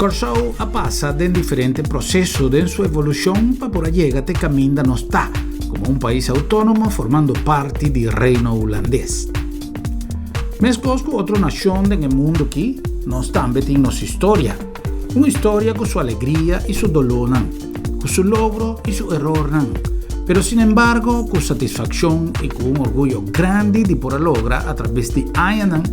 Kòrsou a pasa den diferente proseso den su evolushon pa por a yega te kaminda nos ta komo un pais outónomo formando parti di Reino Hulandes. Meskos ku otro nashon den e mundu aki, nos tambe tin nos historia. Un historia ku su alegria i su dolónan, ku su logro i su erornan, pero sinembargo ku satisfakshon i ku un orguyo grandi di por a logra atrabes di añanan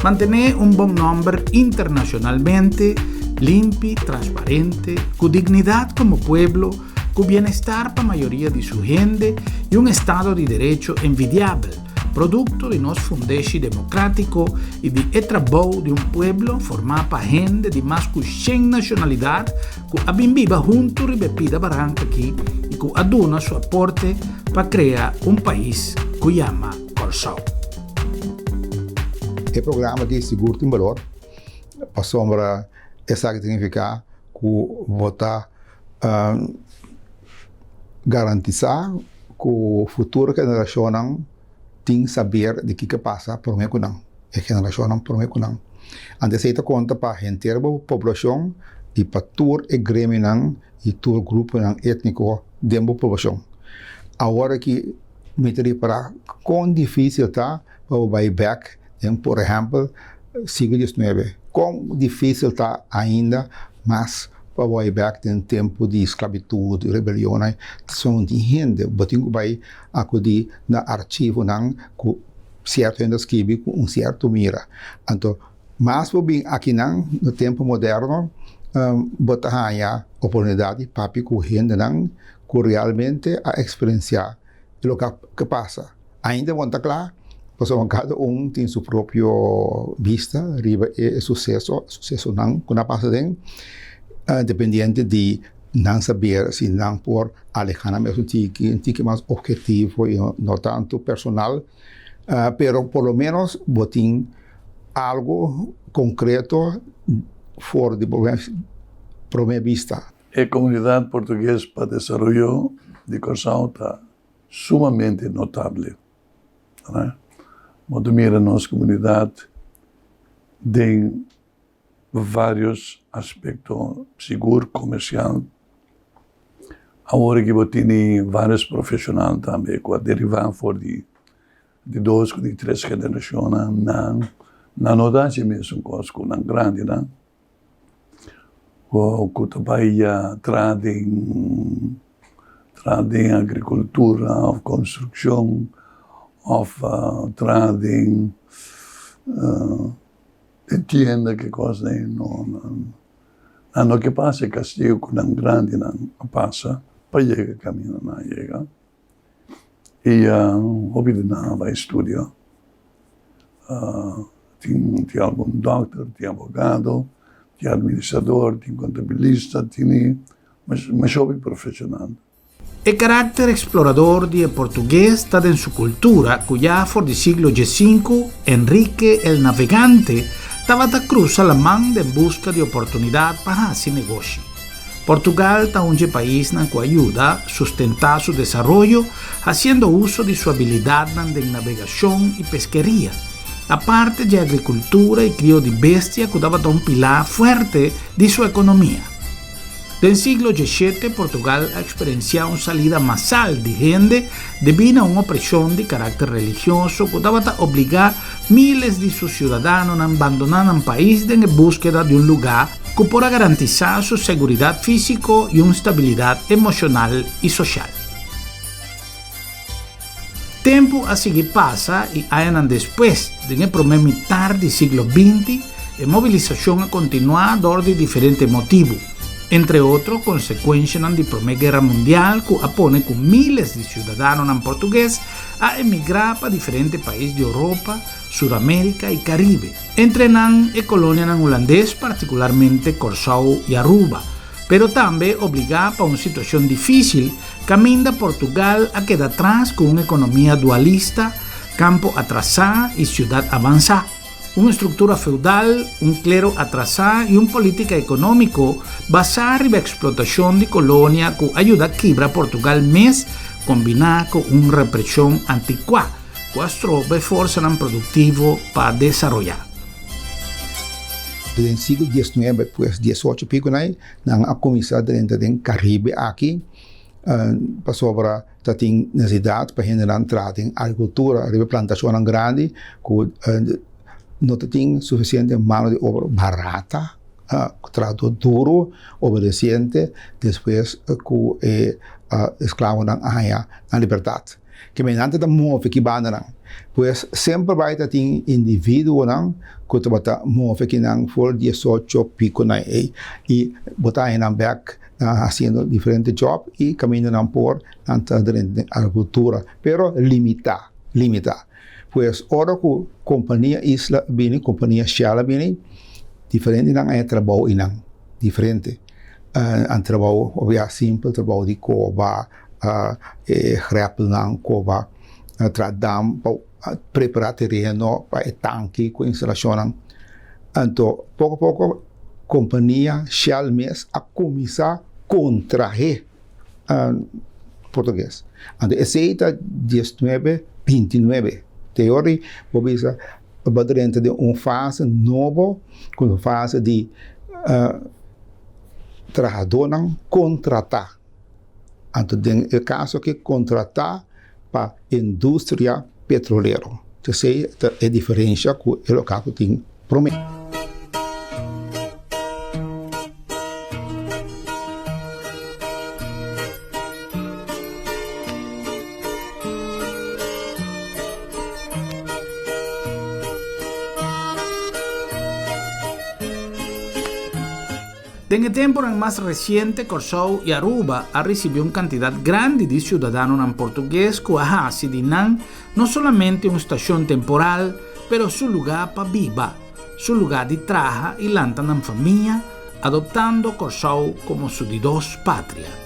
Mantené un bon nòmber internashonalmente, limpi, transparente, ku dignidat komo pueblo, ku bienestar pa mayoria di su hende i un estado di derecho envidiabel, produkto di nos fundeshi demokrátiko i di e trabou di un pueblo formá pa hende di mas ku shen nashonalidat ku a bin biba huntu riba e pida baranka aki i ku a duna su aporte pa krea un pais ku yama Kòrsou. E programa aki sigur tin balor pasobra esaki ta signifiká ku bo ta garantisá ku futuro generashonnan tin saber di kiko a pasa promé ku nan, e generashonnan promé ku nan. Anto esei ta konta pa henter bo poblashon i pa tur e gremionan i tur gruponan étniko den bo poblashon. Awor aki Mi ta ripará kon difísil ta pa bo bai bèk den, por ehèmpel, siglo diesnuebe. Kon difísil ta ainda mas pa bo bai bèk den tempu di sklabitut, rebelionnan. Son di hende bo tin ku bai akudí na archivonan ku sierto hende a skibi ku un sierto mira. Anto mas bo bin akinan na tempu moderno bo ta haña oportunidat di papia ku hendenan ku realmente a eksperensiá e loke a pasa. Ainda bo no ta kla, pasobra kada un tin su propio bista riba e suseso, susesonan ku nan a pasa aden, dependiente di nan saber si nan por alehá nan mes un tiki, un tiki mas ophetivo i no tantu personal, pero por lo menos bo tin algu konkreto for di bo promé bista. E komunidat portugues pa desaroyo di Kòrsou ta sumamente notable. Bo ta mira nos komunidat den vários aspekto, sigur komersial. Awor aki bo tene vários profeshonal tambe ku a derivá for di di dos ku di tres generashonnan. Nan nan no ta hasi mesun kos ku nan grandinan. Ku ta bai traha den traha den agrikultura òf konstrukshon òf traha den den tienda ki kos ei no nan no ke pasa e kastigu ku nan grandinan a pasa pa yega kaminda nan a yega i hopi di nan a bai studia. Tin tin algun dòkter, tin abogado, tin administrador, tin kontabilista, tin masha hopi profeshonal. E karakter eksplorador di e portugues ta den su kultura ku ya for di siglo xv Enrique el Navegante tabata krusa laman den buska di oportunidat pa hasi negoshi. Portugal ta un dje paisnan ku a yuda sustentá su desaroyo hasiendo uso di su abilidatnan den nabegashon i peskeria, aparte dje agrikultura i krio di bestia ku tabata un pilá fuerte di su ekonomia. Den siglo djeshete Portugal a eksperensiá un salida masal di hende debí na un opreshon di karakter religioso ku tabata obligá miles di su siudadanonan bandoná nan pais den e búskeda di un lugá ku por a garantisá su seguridat físiko i un stabilidat emoshonal i soshal. Tempu a sigui pasa i añanan despues, den e promé mitar di siglo binti, e mobilisashon a kontinuá dor di diferente motibu, entre otro konsekuenshanan di Promé Guera Mundial ku a pone ku míles di siudadanonan portugues a emigrá pa diferente pais di Oropa, Suramérika i Karibe, entre nan e kolonianan hulandes, partikularmente Kòrsou i Aruba, pero tambe obligá pa un situashon difísil kaminda Portugal a keda tras ku un ekonomia dualista, kampo atrasá i siudat avansá, un struktura feudal, un klero atrasá i un polítika ekonómiko basá riba eksplotashon di kolonia ku a yuda kibra Portugal mes kombiná ku un represhon antikuá. Ku a stroba e forsanan produktivo pa desaroyá. Den siglo diesnuebe, pues diesocho pico nai, nan a cuminsa drenta den Caribe aki, pasobra ta tin necesidad pa hendenan traha den agricultura riba plantacionnan grandi cu no ta tin suficiente mano di obra barata, trahador duro, obedeciente, despues cu e esclavonan a haya nan libertad. Ke men nan ta move ki bandanan. Pues semper bai ta tin individuonan ku tabata move kinan for diesocho piko nan ei i bo ta haña nan bek nan hasiendo diferente job i kaminda nan por nan ta drenta den agrikultura pero limitá limitá. Pues ora ku kompania Isla a bini kompania Shell a bini diferente nan a haña trabou einan diferente nan trabou obia simpel trabou di koba e grèpelnan koba traha dam pa prepará tereno pa e tanki ku instalashonnan. Anto poko poko kompania Shell mes a kuminsá kontrahé portugues. Anto esei ta diesnuebe bintinuebe. Te ora bo bisa bo drenta den un fase nobo ku un fase di trahadónan kontratá. Anto den e kaso aki kontratá pa industria petrolero. Esei ta e diferensha ku e loka ku tin promé. Den e temponan mas resiente Kòrsou i Aruba a risibí un kantidat grandi di siudadanonan portugues ku a hasi di nan no solamente un stashon temporal, pero su lugá pa biba, su lugá di traha i lanta nan famia, adoptando Kòrsou komo su di dos patria.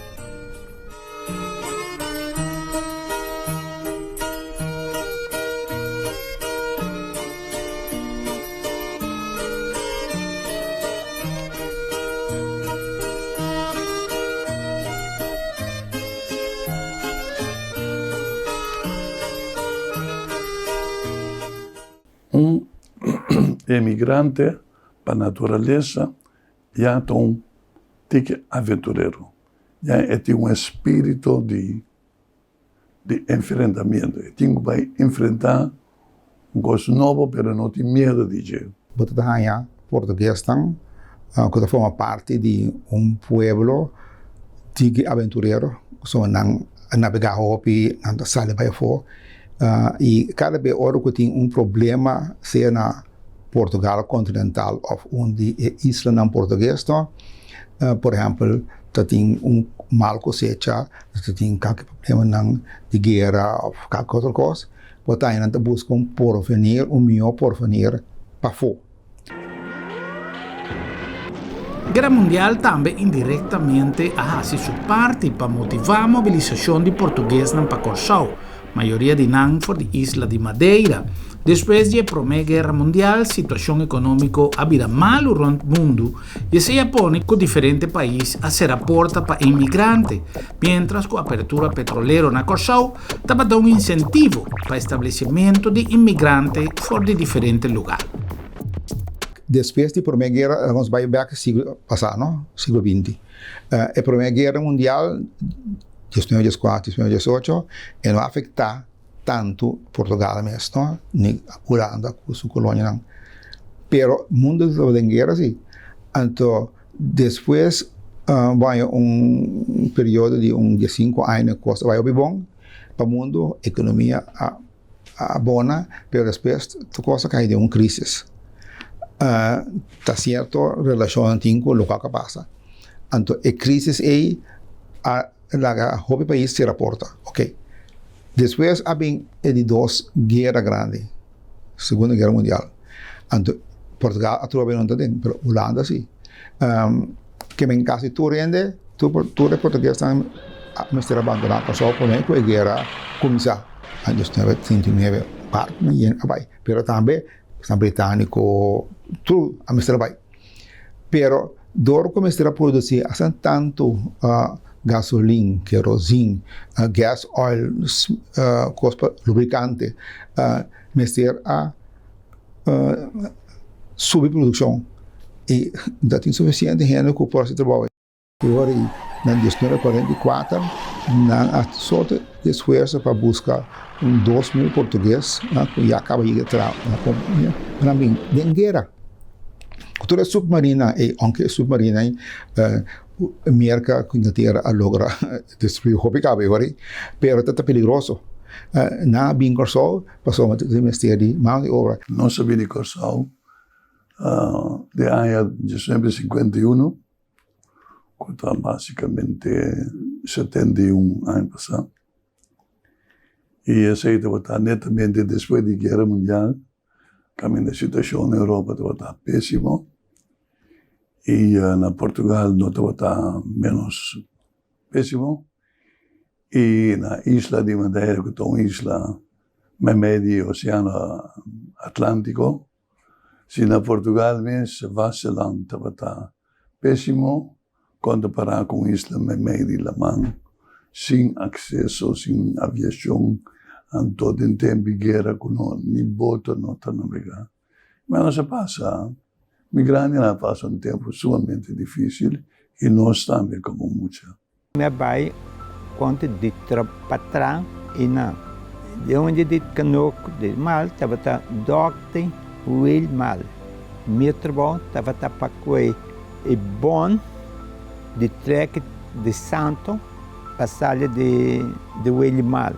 Un emigrante pa naturalesa ya ta un tiki aventurero, ya e tin un espiritu di di enfrentamiento. E tin ku bai enfrentá un kos nobo pero e no tin miedu di dje. Bo ta haña portuguesnan ku ta forma parti di un pueblo tiki aventurero, pasobra nan a nabegá hopi, nan ta sali bai afó i kada bes ora ku tin un problema sea na Portugal kontinental òf un di e islanan portugues no, por ehèmpel ta tin un mal kosecha, ta tin kake problemanan di guera òf kake otro kos, bo ta haña nan ta buska un porvenir, un mihó porvenir pafó. Guera Mundial tambe indirektamente a hasi su parti pa motivá mobilisashon di portuguesnan pa Kòrsou, mayoria di nan for di isla di Madeira. Despues di e Promé Guera Mundial, situashon ekonómiko a bira malu rònt mundu i esei a pone ku diferente pais a sera porta pa inmigrante, miéntras ku apertura petrolero na Kòrsou tabata un insentivo pa establesimentu di inmigrante for di diferente lugá. Despues di Promé Guera, nos bai bèk siglo pasá, no? Siglo binti. E Promé Guera Mundial diesnuebe dieskuater, diesnuebe diesocho, e no a afektá tantu Portugal mes, no, ni Hulanda ku su kolonianan. Pero mundu tabata den guera si. Anto despues bo haña un periodo di un diesinku aña kos a bai hopi bon pa mundu, ekonomia a a bona, pero despues tur kos a kai den un krisis. Ta sierto relashonnan tin ku loke a pasa. Anto e krisis ei a laga hopi pais sera porta. Ok. Despues a bin e di dos guera grandi, Segundo Guera Mundial. Anto Portugal atrobe no ta den, pero Hulanda si. Ke men kasi tur hende, tur e portuguesnan mester a bandoná Kòrsou promé ku e guera kuminsá. Diosnuebe trinta i nuebe barkunan yen a bai, pero tambe esnan britániko tur a mester a bai. Pero dor ku mester a produsí asina tantu gasolin, kerozin, gas oil, kos pa lubrikante, mester a subi produkshon. I no tin sufisiente hende ku por hasi trabou. E ora ei, na 1944, nan a sorto di esfuerso pa buska un 2000 portugues ku ya kaba yega traha na kompania pa nan bin den guera. Ku tur e supmarina ei, ounke e supmarina ei Merka ku Inglatera a logra destruí hopi kaba e ora ei, pero ta peligroso. Nan a bin Kòrsou pasobra tin mester di mano di obra. Nos a bini Kòrsou den aña 1951. Ku ta basikamente 71 aña pasá. I esei tabata netamente despues di Guera Mundial, kaminda e situashon na Europa tabata pésimo i na Portugal no tabata ménos pésimo. I na isla di Madeira ku ta un isla meimei di Oseano Atlántiko, Si na Portugal mes vasteland tabata pésimo konta pará ku un isla meimei di laman, sin akseso, sin aviashon, anto den tempu di guera ku no ni boto no ta nabegá. Ma nos a pasa, mi grandinan a pasa un tempu sumamente difísil i nos tambe komo mucha. Mi a bai konta di patran i nan. Di unda di kanok di mal tabata Dòkter Wil Mal. Mi trabou tabata pa kue e bon di trek di santo pa sali di Wil Mal.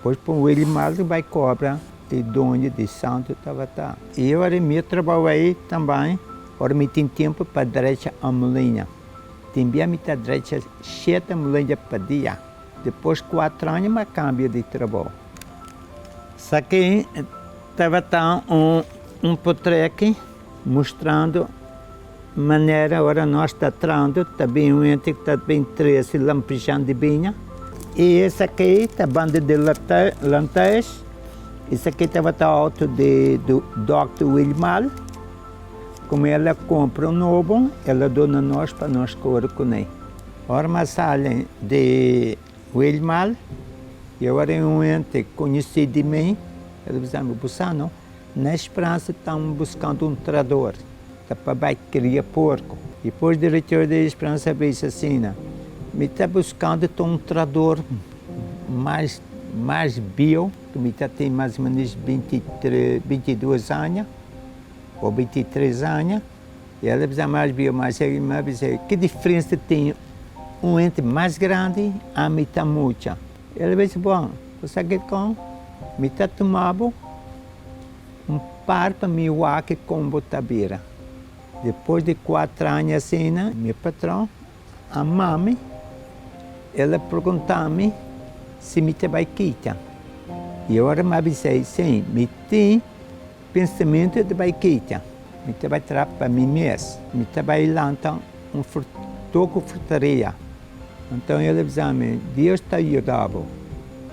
Pues pa Wil Mal bai kobra e doño di santo tabata. I ora mi trabou ei tambe ora mi tin tempu pa drecha amliña. Tin bia mi ta drecha shete mulenja pa dia. Depos kuatro aña mi a kambia di trabou. Esaki tabata un potreki mustrando manera ora nos ta trando ta bin un hende ku ta bin trese lampijan di biña. I esaki ta banda di lantes. Esaki tabata outo di dòkter Wilmal. Como el a compra un nobo, el a duna nos pa nos core cune. Ora mi a sali di Wilmal, y ora un hende conoci di mi, el a bisa mi, Bo sa no, na Esperanza tan buscando un trador, ta pa bay cria porco. Depois director di Esperanza a bisa asina, Mi ta buscando ta un trador mas mas bio, cu mi ta tin mas o menos 22 aña. O 23 aña, i el a bisa mas bieu, mas el a bisa, ki diferensia tin un hende mas grandi a mi ta mucha? El a bisa, bon, bo sa kikon? Mi ta tuma bo un par pa mi wak kon bo ta bira. Despues di kuater aña asina, mi patron a mami, el a pregunta mi si mi ta bai kita. I ora mi a bis'ei, si, mi tin. Pensamentu ta bai keita, mi ta bai traha pa mi mes, mi ta bai lanta un toko frutaria. Anto el a bisa mi, Dios ta yuda bo.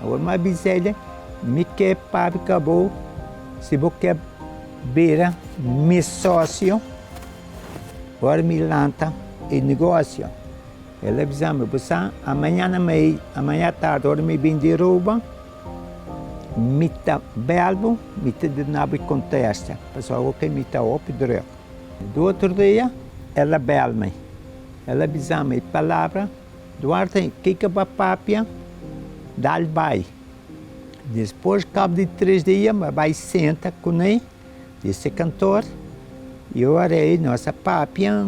Awor mi a bisa el, mi ke papia ku bo, si bo ke bira mi sosio, ora mi lanta e negosio. El a bisa mi, bo sa, amañana amaña tardi ora mi bin di Aruba, Mi ta bel bo, mi ta duna bo e kontesta, pasobra awor ke mi ta hopi druk. Di otro dia, el a bel mi, el a bisa mi e palabra, Duarte, kiko bo a papia? Dal bai. Despues kap di tres dia, mi a bai senta kuné di se kantor, i ora ei nos a papia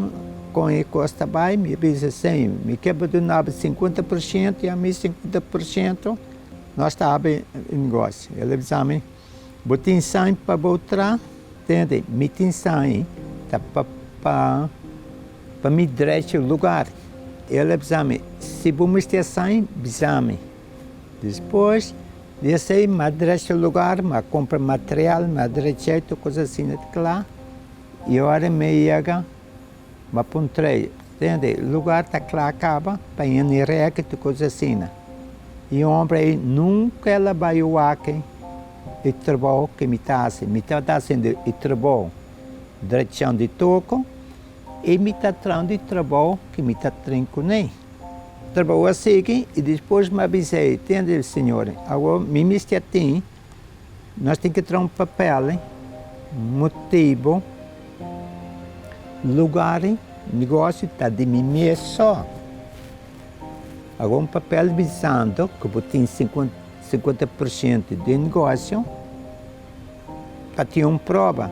kon e kos ta bai, mi a bisa, Señor, mi ke bo duna bo 50% i ami 50%. Nos ta habri e negoshi. El a bisa mi, Bo tin sain pa bo tra? Tende, mi tin sain, ta pa pa pa mi drecha lugar. El a bisa mi, Si bo mester sain, bisa mi. Despues di esei, mi a drecha lugar, mi a kumpra material, mi a drecha tur kos asina ta kla. I ora mi yega, mi a puntr'ei, Tende, lugar ta kla kaba pa hende rèk tur kos asina. E hombre ei nunca el a bai wak e trabou ke mi ta hasi. Mi tabata hasiendo e trabou drechando di toko i mi ta trahando e trabou ke mi ta tren kuné. Trabou a sigui i despues mi a bisa ei, Tende señor, awor mi mester tin, nos tin ke traha un papel motibo. lugar negoshi ta di mi mes so. Awor un papel bisando ku bo tin 50% di negoshi pa tin un proba.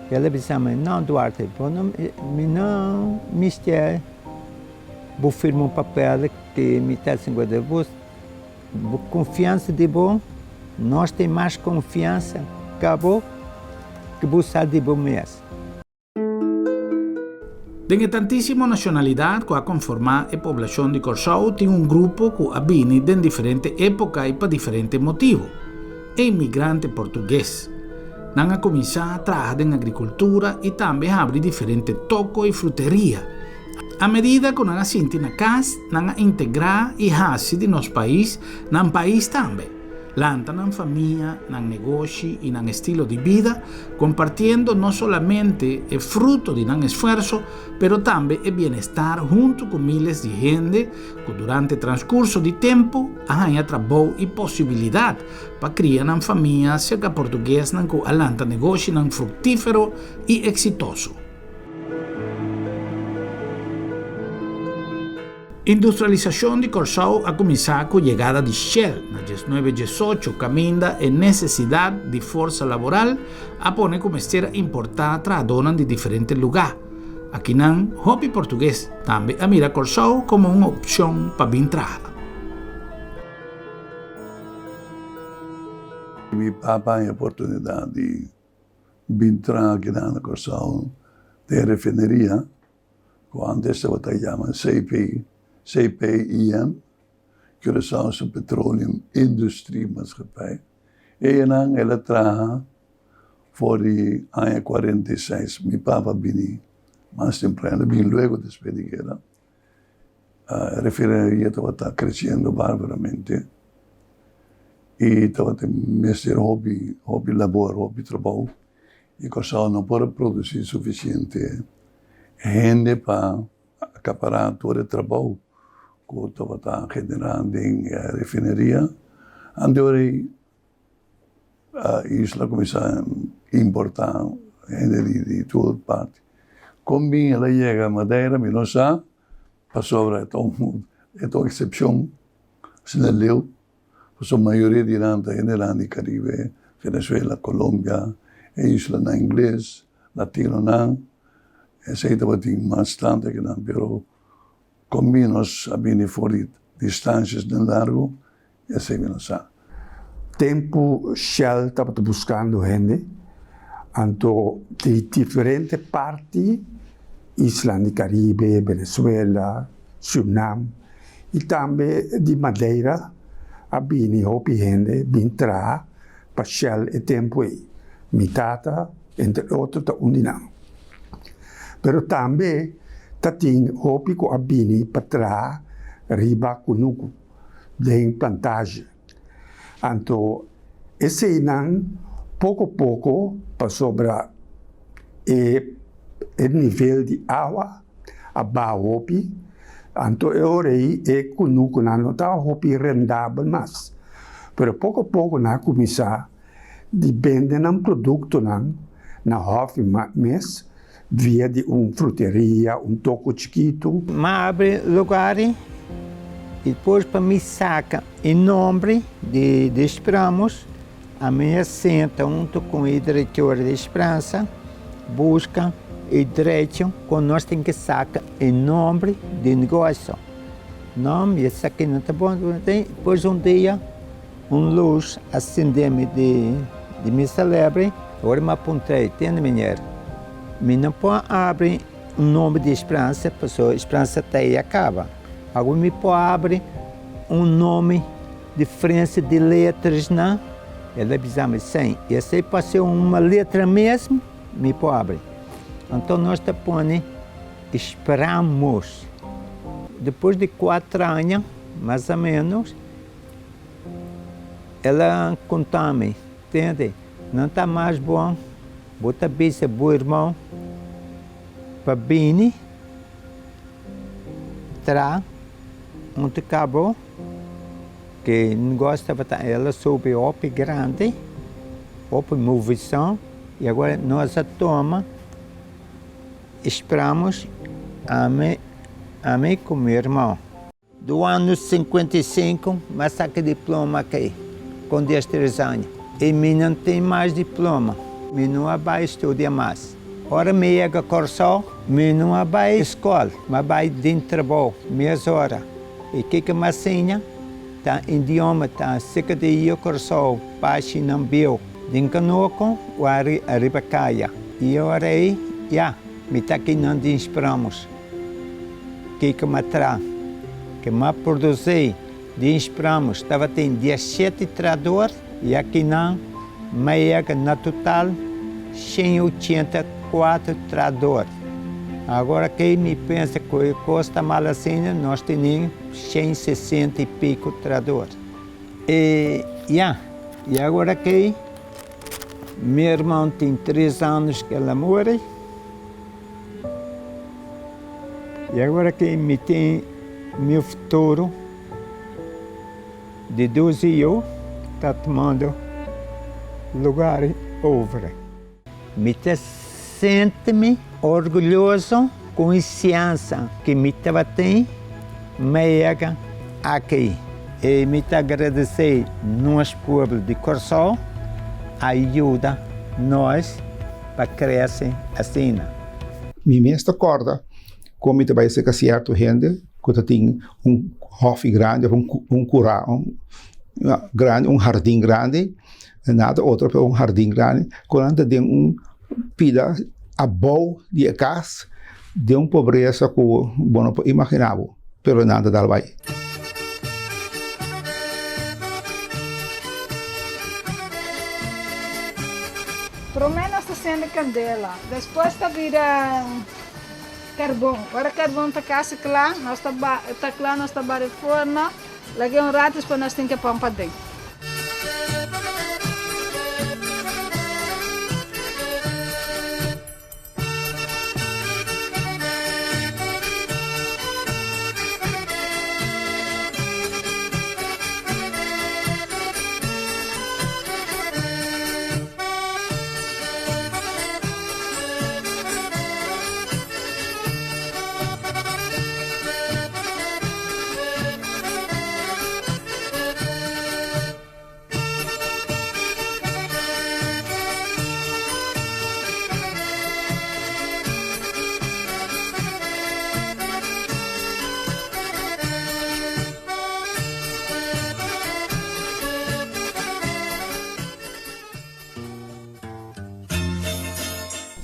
El a bisa mi, no Duarte, bo no, mi no mister bo firma un papel ku mi ta 50, bo Bo konfiansa di bo, nos tin mas konfiansa ka bo ku bo sa di bo mes. Den e tantísimo nashonalidat ku a konformá e poblashon di Kòrsou tin un grupo ku a bini den diferente époka i pa diferente motibu, e imigrante portugues. Nan a kuminsá traha den agrikultura i tambe habri diferente toko i fruteria. A medida ku nan a sinti na kas, nan a integrá i hasi di nos pais nan pais tambe, lanta nan famia, nan negoshi i nan estilo di bida, kompartiendo no solamente e fruto di nan esfuerso, pero tambe e bienestar huntu ku miles di hende ku durante transkurso di tempu a haña trabou i posibilidat pa kria nan famia serka portuguesnan ku a lanta negoshinan fruktífero i eksitoso. Industrialisashon di Kòrsou a kuminsá ku yegada di Shell na diesnuebe diesocho kaminda e nesesidat di forsa laboral a pone ku mester a importá trahadónan di diferente lugá. Akinan hopi portugues tambe a mira Kòrsou komo un opshon pa bin traha. Mi papa a haña oportunidat di Bin traha akinan na Kòrsou den refineria ku antes tabata yama CP, CPIM, Curaçaose Petroleum Industrie Maatschappij. Eyanan el a traha for di aña 46. Mi papa bini mas temprano, el a bini luego despues di guera. E refineria tabata creciendo barbaramente y tabata mester hopi hopi labor, hopi trabou y Kòrsou no por a produci suficiente hende pa acapara tur e trabou cu tabata genera den e refineria. Anto ora ei isla cuminsa importa hende di tur parti. Con bin el a yega Madeira mi no sa, pasobra e ta un e ta un excepcion asina leu, pasobra mayoria di nan ta hendenan di Caribe, Venezuela, Colombia, e islanan ingles, latinonan, esey tabatin mas tanto ke nan, pero Kon mi nos a bini for di distansiasnan largu, esei mi no sa. Tempu Shell tabata buskando hende, anto di diferente parti, islan di Karibe, Venezuela, Surinam i tambe di Madeira a bini hopi hende bin traha pa Shell e tempu ei. Mi tata, entre otro, ta un di nan. Pero tambe ta tin hopi ku a bini pa traha riba kunuku den plantage. Anto eseinan poko poko pasobra e e nivel di awa a baha hopi, anto e ora ei e kunukunan no ta hopi rendabel mas. Pero poko poko nan a kuminsá di bende nan produktonan na hòfi mes via di un fruteria, un toko chikitu. M'a abri lugar i despues pa mi saka e nombre di di Esperamos, ami a senta huntu ku e direktor di Esperansa buska e derecho ku nos tin ke saka e nombre di negosio. No, mi a saki no ta bon, despues un dia. Un lus a sende mi di di mi selebre, ora mi a puntra, Tende meneer, mi no por abri un nomber di Speransa pasobra Speransa ta ei a kaba. Awe mi por abri un nome diferensia di letrasnan? El a bisa mi, Sin, esei por ser un letra mesmo, mi por abri. Anto nos ta pone Esperamos. Depois di kuatro aña, mas o menos, El a konta mi, Tende, no ta mas bon bo ta bisa bo irmon pa bini tra huntu ka bo, ke negoshi tabata el a subi hopi grandi, hopi movishon, i awor nos a tuma. Esperamos ami ami ku mi irmon. Do ano 55 m'a saka diploma aki com 13 aña y mi no tin mas diploma, mi no a bay studia mas. Ora mi yega Kòrsou mi no a bay skol, m'a bay den trabou mes ora y kiko m'a siña ta idioma ta sika di yu Kòrsou pashi nan bieu den kanoko o ariba kaya y ora ey ya mi ta aki nan den Spramos. Kiko m'a tra ke m'a produsí di Inspramos tabatin diesshete trador i akinan m'a yega na total 184 trador. Agora ke mi pensa ku e kos ta mal asina, nos tene 160 i piko trador. E ya, i agora ke mi ermon tin tres anos ke el a muri. I agora ki mi tin mi futuro di dus yu ta tumando lugar over. Mi ta sinti mi orgulyoso ku e siansa ki mi tabatin mi a yega aki. I mi ta agradesé nos pueblo di Kòrsou a yuda nos pa krese asina. Mi mes ta kòrda kon mi ta bai serka sierto hende ku ta tin un hòfi grandi òf un kurá grandi, un hardin grandi, nada otro pero un hardin grandi, ku nan ta den un pida abou di e kas den un pobresa ku bo no por imaginá bo, pero nan ta dal bai. Promé nos ta sende kandela, despues ta bira karbon. Ora karbon ta kasi kla, nos ta ta kla nos ta bari forno, lag'é un rato despues nos tin ke pon paden.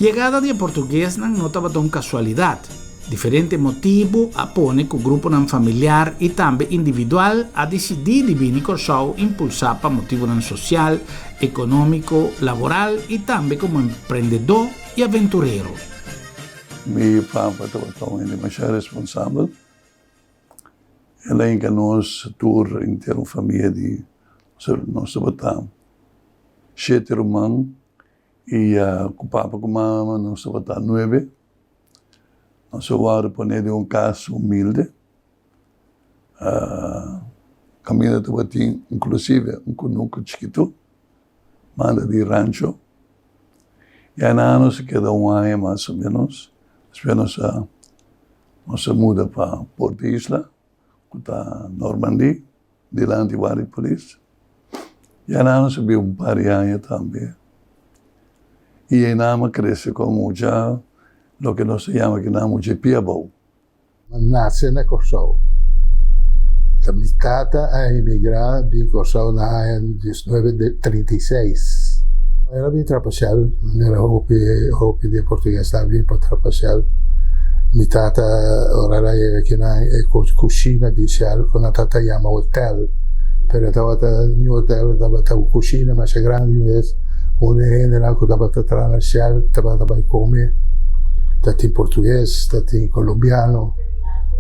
Yegada di e portuguesnan no tabata un kasualidat. Diferente motibu a pone ku gruponan familiar i tambe individual a disidí di bini Kòrsou impulsá pa motibunan sosial, ekonómiko, laboral i tambe komo emprendedó i aventurero. Mi papa tabata un hende masha responsabel. El a hinka nos tur henter un famia di nos tabata shete ruman i ku papa ku mama nos tabata nuebe. Nos a wòrdu pone den un kas humilde. Kaminda tabatin inklusive un kunuku chikitu banda di rancho. I anan nos a keda un aña mas o ménos. Despues nos a nos a muda pa Porto Isla ku ta Normandie dilanti warda di polis. I anan nos a biba un par di aña tambe. I einan a krese komo mucha loke nos ta yama kinan mucha pia abou. Mi a nase na Kòrsou. Ta mi tata a emigrá bin Kòrsou na aña diesnuebe 36. El a bin traha pa Shell, manera hopi hopi di e portugues ta bin pa traha pa Shell. Mi tata ora el a yega kinan e kushina di Shell ku nan tabata yama hotel, pero e tabata ni hotel, e tabata un kushina masha grandi mes. Un e hendenan ku tabata traha na Shell tabata bai kome, ta tin portugues, ta tin colombiano,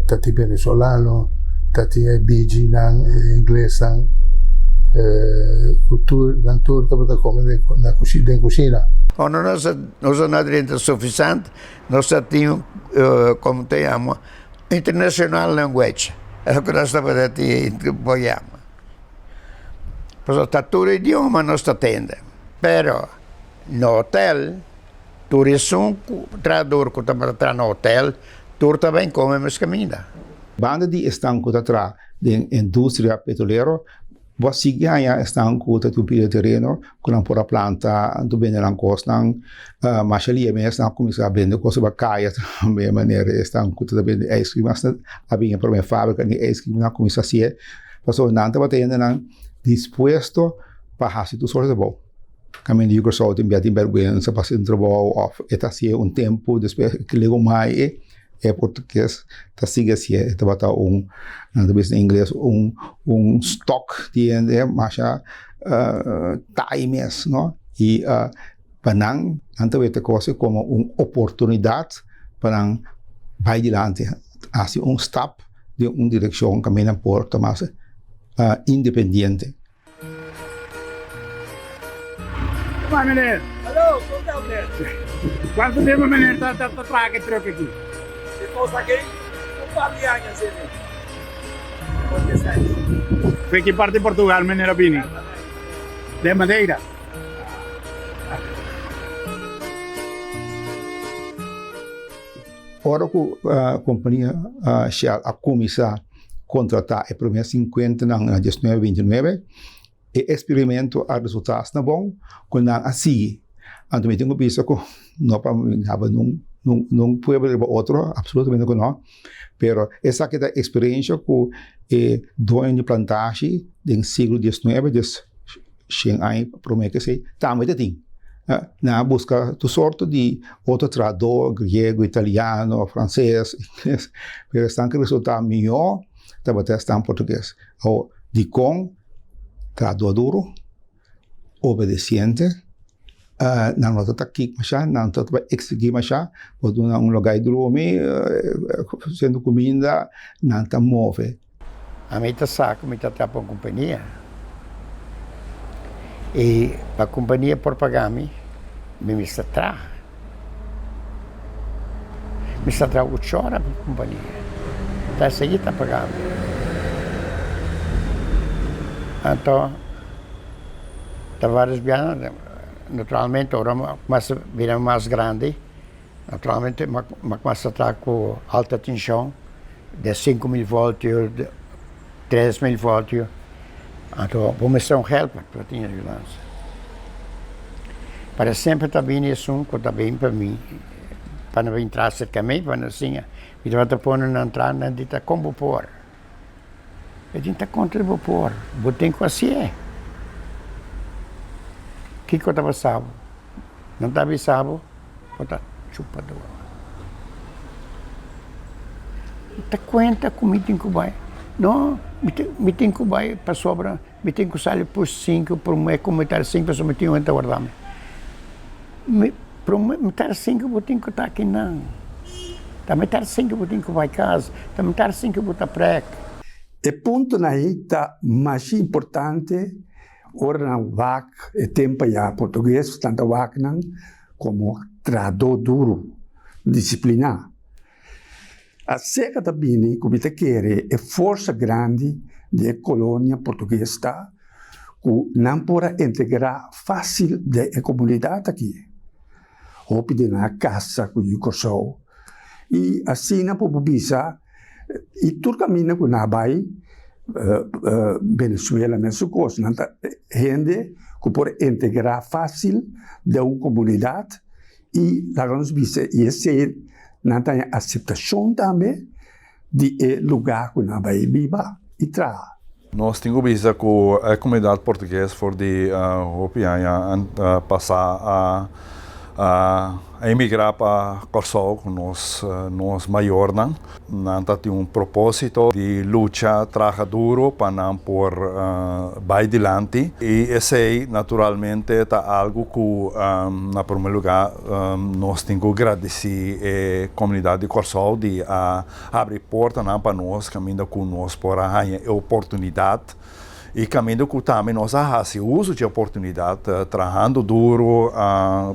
ta tin venezolano, ta tin e bijinan, e inglesnan, ku tur nan tur tabata kome den na den kushina. Ora nos a nos a na drenta Sufisant nos a tin komo ta yama international language, e loke nos tabata tin por yama. Pasobra ta tur idioma nos ta tende, pero na hotel. Tur esun ku trahador ku tabata traha na hotel, tur ta bin kome mes kaminda. Banda di esnan ku ta traha den industria petrolero, bo a sigui haña esnan ku ta tin un pida tereno ku nan por a planta anto bende nan kosnan. Masha lia mes nan a kuminsá bende kos riba kaya tambe manera esnan ku ta bende ice cream asta a bin e promé fábrika di ice cream nan a kuminsá hasié pasobra nan tabata hendenan dispuesto pa hasi tur sorto di trabou. Kaminda di Kòrsou tin bia tin bèrgwensa pa hasi un trabou òf e ta hasié un tempu despues e legu mai e e portugues ta sigui hasié. E tabata un nan ta bisa na ingles un un stock di hende masha tai mes no i pa nan nan ta weta kos komo un oportunidat pa nan bai dilanti hasi un stap den un direkshon kaminda nan por ta mas independiente. Kuma meneer? Hallo, kon ta meneer? Kuantu tempu meneer ta ta traha ku e truk aki? E kos aki un par di aña sene. Ocho seis. Fe ki parti Portugal meneer a bini? De Madeira. Ora ku kompania Shell a kuminsá kontratá e promé sinkuentanan na diesnuebe bintinuebe, e eksperimento a resultá asina bon ku nan a sigui. Anto mi tin ku bisa ku no pa mi haba nun pueblo riba otro, apsolutamente ku no, pero esaki ta eksperensia ku e doño di plantashi den siglo diesnuebe, des shen aña promé ku esei, tambe ta tin. Nan a buska tur sorto di otro trahadó, griego, italiano, franses, ingles, pero esnan ku resultá mihó tabata esnan portugues. Awor, dikon trahadó duru, obedesiente, nan no ta kik mashá, nan no ta eksigí mashá, bo duna un lugá di drumi, ofresiendo kuminda, nan ta move. Ami ta sa ku mi ta traha pa un kompania i pa kompania por paga mi, mi mester traha. Mi sta traha ocho ora pa kompania, ta esei ta paga mi. Anto ta varios biaha, naturalmente ora mi a bira mas grandi. Naturalmente mi a cuminsa traha cu alta tension de 5000 voltio, 3000 voltio, anto bo mester un helper pa tin ayudansa. Pero semper ta bini esun cu ta bin pa mi, pa nan bin traha cerca mi, pa nan siña. Mi tabata pone nan traha, nan di ta con bo por. E tin ta contra di bo por, bo tin cu hacié. Kico ta pasa bo? Nan ta avisa bo, bo ta chupa dor. Mi ta cuenta cu mi tin cu bay. No, mi tin cu bay pasobra mi tin cu sali por cinco, prome cu mi ta cinco pasobra mi tin un hende ta warda mi. Mi prome mitar cinco bo tin cu ta akinan. Ta mitar cinco bo tin cu bay cas. Ta mitar cinco bo ta prek. E puntonan ei ta masha importante ora nan wak e tempo ya portugues nan ta wak nan komo trahadó duru, disipliná. Aserka ta bini ku mi ta kere e forsa grandi di e kolonia portugues ta ku nan por a integrá fásil den e komunidat aki. Hopi di nan a kasa ku yu Kòrsou i asina por bisa i tur kaminda ku nan a bai Venezuela mesun kos, nan ta hende ku por integrá fásil den un komunidat I laga nos bisa i esei nan ta haña aseptashon tambe di e lugá ku nan bai biba i traha. Nos tin ku bisa ku e komunidat portugues for di hopi aña pasá a a emigrá pa Kòrsou ku nos nos mayornan. Nan ta tin un propósito di lucha, traha duro pa nan por bai dilanti i esei naturalmente ta algu ku na promé lugá nos tin ku gradisí e komunidat di Kòrsou di a habri portanan pa nos kaminda ku nos por a haña e oportunidat i kaminda ku tambe nos a hasi uso dje oportunidat trahando duro,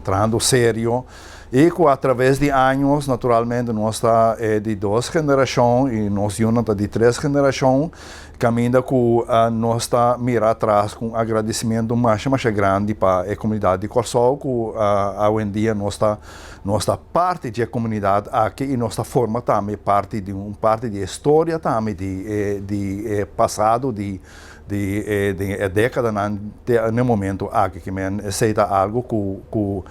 trahando serio. I ku atraves di años naturalmente nos ta e di dos generashon i nos yunan ta di tres generashon kaminda ku nos ta mira atras ku un agradesimentu masha masha grandi pa e komunidat di Kòrsou ku awendia nos ta nos ta parti di e komunidat aki i nos ta forma tambe parti di un parti di e storia tambe di e di e pasado di di e den e dékadanan te na e momento aki. Ki men esei ta algu ku ku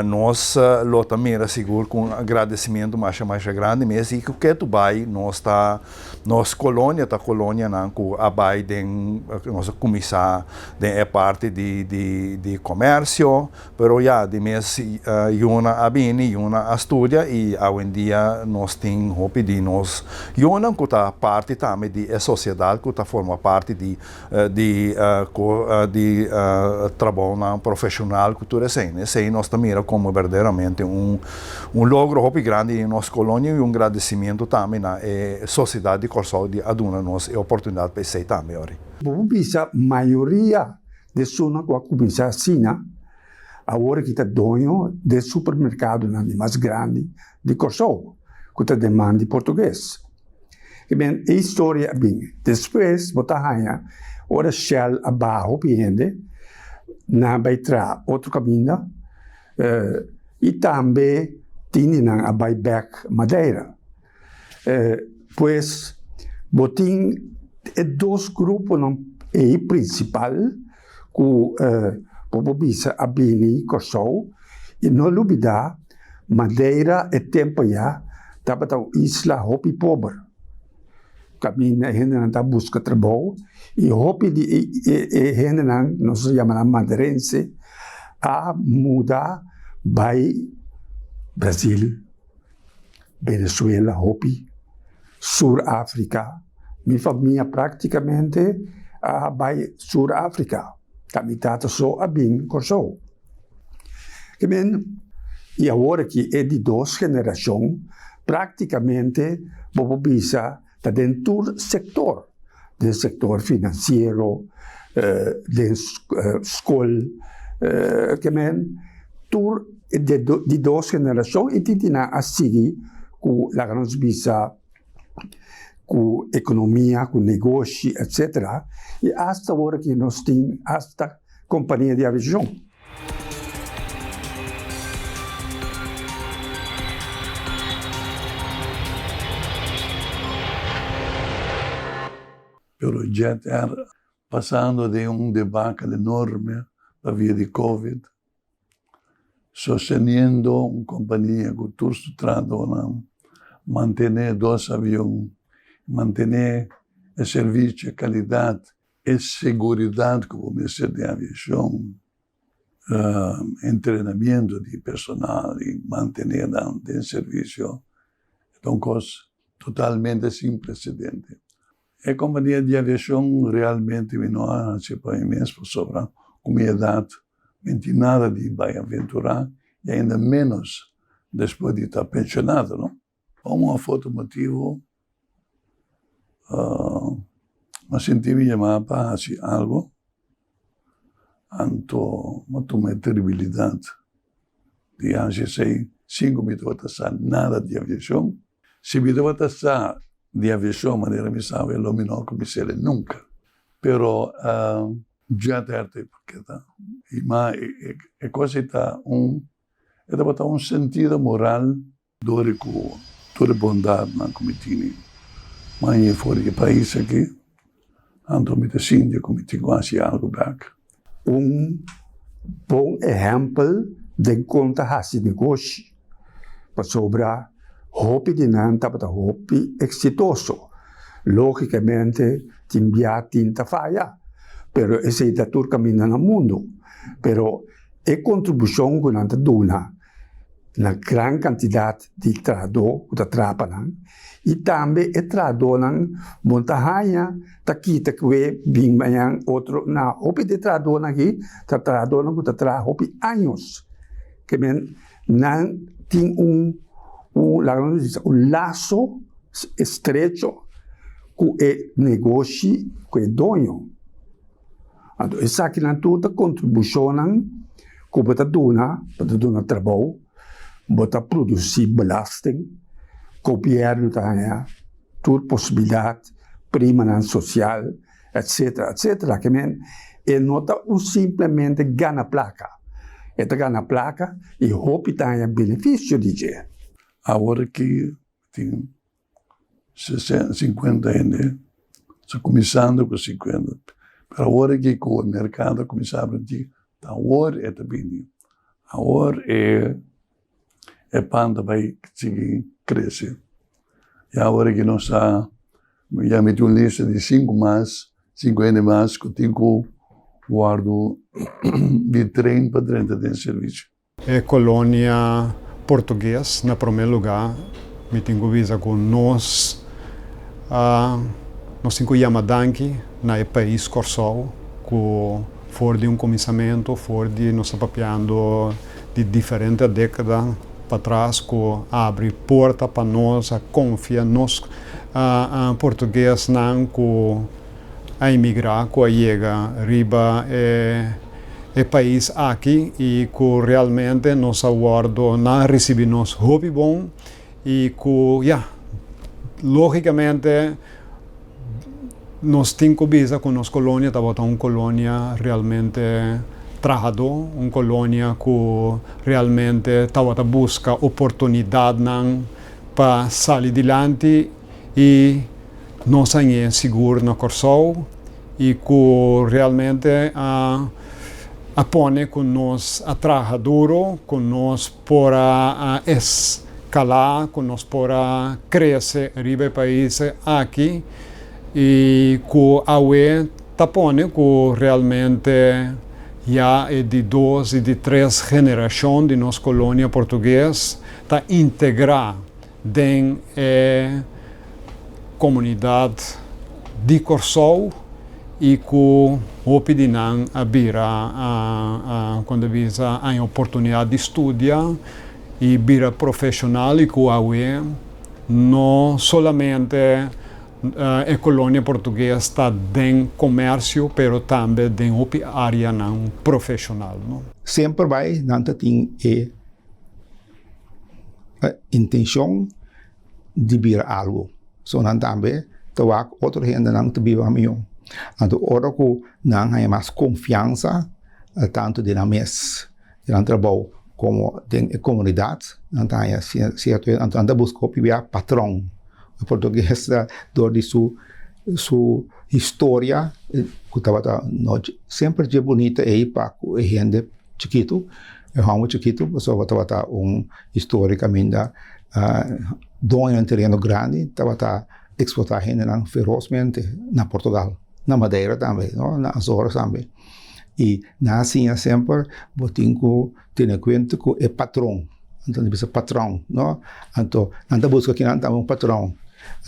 nos lo ta mira sigur ku un agradesimentu masha masha grandi mes i ku ketu bai nos ta nos kolonia ta kolonianan ku a bai den nos a kuminsá den e parti di di di komersio Pero ya, di mes yunan a bini, yunan a studia i awendia nos tin hopi di nos yunan ku ta parti tambe di e sosiedat ku ta forma parti di di di trabounan profeshonal ku tur esei. Esei nos ta mira komo berdaderamente un un logro hopi grandi di nos kolonia i un gradisimentu tambe na e sosiedat di Kòrsou di a duna nos e oportunidat pa esei tambe ori. Bo por bisa mayoria Esunnan ku a kuminsá asina, awor aki ta doño di e supermerkadonan di mas grandi di Kòrsou, ku ta den man di portugues. I ben, e historia a bin. Despues bo ta haña ora Shell a baha hopi hende, nan a bai traha otro kaminda i tambe tin di nan a bai bèk Madeira. Pues bo tin e dos gruponan ei prinsipal ku bo por bisa a bini Kòrsou i no lubidá Madeira e tempu ayá tabata un isla hopi pober kaminda e hendenan ta buska trabou i hopi di e hendenan nos ta yama nan maderense a muda bai Brasil. Venezuela hopi, Sur Africa, mi famia practicamente a bay Sur Africa, ta mi tata so a bin Corsou. Ke men, y awor aki e di dos generacion practicamente bo por bisa ta den tur sector, den sector financiero, den scol, ke men tur di dos generacion y tin nan a sigui cu laga nos bisa cu economia, cu negoshi etcetera y hasta awor aki nos tin hasta compania di aviacion. Pero Jet Air pasando den un debakel enorme pa via di Covid, sosteniendo un compania cu tur su tratonan, mantene dos avion, mantene e servicio, e calidad E seguridat ku bo mester den aviashon, entrenamiento di personal i mantené nan den servisio e ta un kos totalmente sin presedente. E kompania di aviashon realmente mi no a hasi pa mi mes pasobra ku mi edat mi no tin nada di bai aventurá i ainda ménos despues di ta penshonado, no. Pa un of otro motibu mi a sinti mi yamá pa hasi algu, anto mi a tuma e tribilidat di hasi esei sin ku mi tabata sa nada di aviashon. Si mi tabata sa di aviashon manera mi sa awe lo mi no a kumins'é nunka. Pero dja tèrte paketa i ma e kos ei ta un e tabata un sentido moral. Dor di ku tur e bondatnan ku mi tini maña for di e pais aki, anto mi ta sinti ku mi tin ku hasi algu bèk. Un bon ehèmpel den kon ta hasi negoshi, pasobra hopi di nan tabata hopi eksitoso. Lógikamente tin bia tin ta faya, pero esei ta tur kaminda na mundu. Pero e kontribushon ku nan ta duna na gran kantidat di trahadó ku ta traha pa nan i tambe e trahadónan bo ta haña ta kita ku e bin mañan otro na hopi di e trahadónan aki ta trahadónan ku ta traha hopi años ke men nan tin un un laga nos bisa un laso estrecho ku e negoshi ku e doño. Anto esakinan tur ta kontribushonnan ku bo ta duna, bo ta duna trabou. Bo ta produsí belasting, gobièrnu ta haña tur posibilidat, primanan sosial, etsetera, etsetera. Ke men e no ta un simplemente gana plaka, e ta gana plaka i hopi ta haña benefisio di dje. Awor aki tin 50 hende, ta kuminsando ku 50, pero awor aki ku e merkado a kuminsá abri ta awor e ta bini, awor e e pan ta bai sigui krese. I awor aki nos a ya miti un lista di sinku mas, sinku hende mas ku tin ku wòrdu di train pa drenta den servisio. E kolonia portugues na promé lugá mi tin ku bisa ku nos a nos tin ku yama danki na e pais Kòrsou ku for di un kuminsamentu for di nos ta papiando di diferente dékada patras ku a abri porta pa nos a konfia nos portuguesnan ku a emigrá ku a yega riba e pais aki i ku realmente nos a wòrdu nan a risibí nos hopi bon i ku ya lógikamente nos tin ku bisa ku nos kolonia tabata un kolonia realmente trahadó, un kolonia ku realmente tabata buska oportunidatnan pa sali dilanti i nos a ñe sigur na Kòrsou i ku realmente a a pone ku nos a traha duro, ku nos por a eskalá, ku nos por a krese riba e pais aki i ku awe ta pone ku realmente ya e di dos i di tres generashon di nos kolonia portugues ta integrá den e komunidat di Kòrsou i ku hopi di nan a bira kon ta bisa haña oportunidat di studia i bira profeshonal i ku awe no solamente e kolonia portugues ta den komersio pero tambe den hopi áreanan profeshonal. Semper bai nan ta tin e intencion di bira algo. So nan tambe ta wak otro hendenan ta biba miho. Anto ora ku nan haña mas konfiansa tantu den nan mes, den nan trabou komo den e komunidat, nan ta haña sierto, anto nan ta buska hopi bia patron. E portugues ta dor di su su historia ku tabata no semper dje bunita ei pa ku e hende chikitu. E hòmber chikitu pasobra tabata un historia kaminda doño di tereno grandi tabata eksplotá hendenan ferosmente na Portugal, na Madeira tambe, na Azores tambe. I nan a siña semper bo tin ku tene kuenta ku e patron, anto nan bisa patron, no? Anto nan ta buska kinan ta un patron,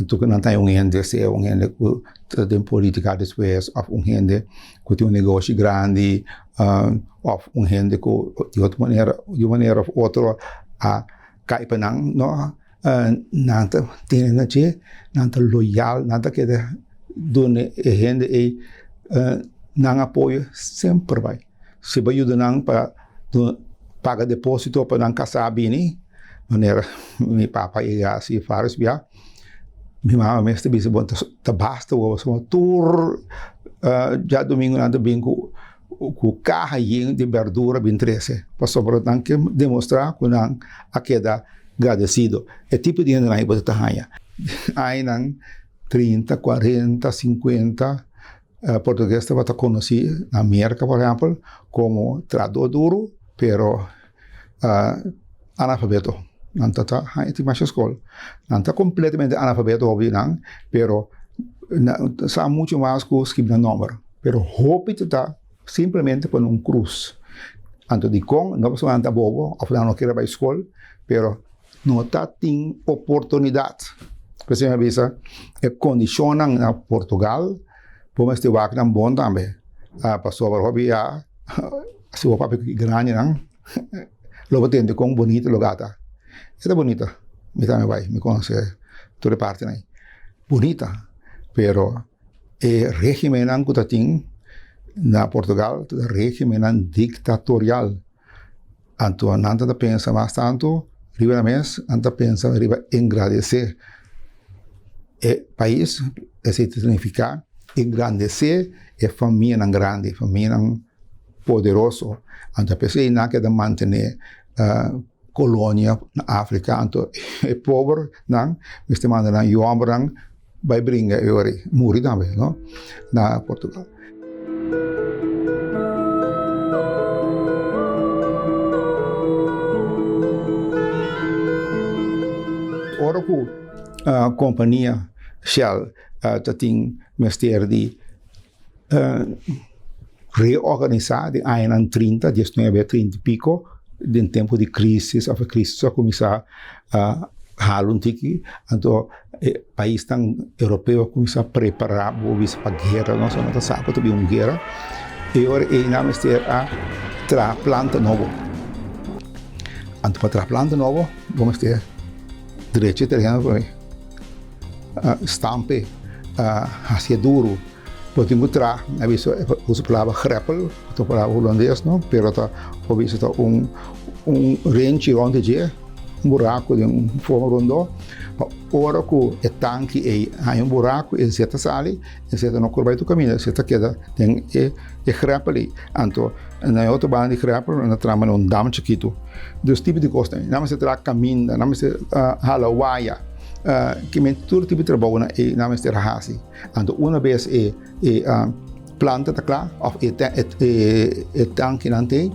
anto nan ta un hende sea un hende ku ta den politika despues òf un hende ku tin un negoshi grandi òf un hende ku di otro manera di un manera òf otro a kai pa nan no nan ta tene na dje nan ta loyal nan ta keda duna e hende ei nan apoyo semper bai si bo yuda nan pa paga deposito pa nan kasa bini manera mi papa a yega hasi varios bia mi mama mes ta bisa bo ta basta bo pasobra tur djadumingu nan ta bin ku ku kaha yen di berdura bin trese pasobra nan ke demostrá ku nan a keda gradesido. E tipo di hendenan ei bo ta haña añanan trinta, kuarenta, sinkuenta portugues tabata konosí na Merka por ehèmpel komo trahadó duru pero analfabeto. Nan ta ta haña tin masha skol. Nan ta kompletamente analfabeto hopi di nan pero nan sa muchu mas ku skibi nan nòmber. Pero hopi ta ta simplemente pone un krus. Anto dikon? No pasobra nan ta bobo òf nan no kere bai skol, pero no ta tin oportunidat. P'esei mi a bisa e kondishonnan na Portugal bo mester wak nan bon tambe. Pasobra hopi ya si bo papia ku e grandinan lo bo tende kon bonito e lugar ta. E ta bonito, mi tambe bai, mi konosé tur e partinan ei. Bonita, pero e regimennan ku ta tin na Portugal ta regimennan diktatorial. Anto nan ta pensa mas tantu Riba nan mes nan ta pensa riba engrandesé e pais, esei ta signifiká engrandesé e famianan grandi, famianan poderoso. Anto p'esei nan keda mantené kolonia na Afrika, anto e pobernan mester manda nan yòmbernan bai bringa e ora ei, muri tambe no, na Portugal. Ora ku kompania Shell ta tin mester di reorganisá den añanan trinta, diesnuebe, trinta i piko, den tempu di krisis òf e krisis a kuminsá hala un tiki, anto e paisnan europeo a kuminsá prepará bo bisa pa guera, nos no ta sa ku ta bin un guera, e ora ei nan mester a traha planta nobo, anto pa traha planta nobo bo mester drecha e tereno promé, stampe, hasié duru. Bo tin ku traha, a bisa usa palabra greppel, ta un palabra hulandes no, pero ta bo bisa ta un un renchi rònt di dje, un buraku den un forma rondó, pa ora ku e tanki ei haña un buraku e zeta sali, e zeta no kor bai tur kaminda, e zeta keda den e e greppel ei. Anto na e otro banda di greppel nan ta traha manera un dam chikitu. Dus tipo di kosnan ei. Nan mester traha kaminda, nan mester hala waya, kimente tur tipo di trabounan ei nan mester hasi. Anto una bes e e planta ta kla of e e tankinan t'ei,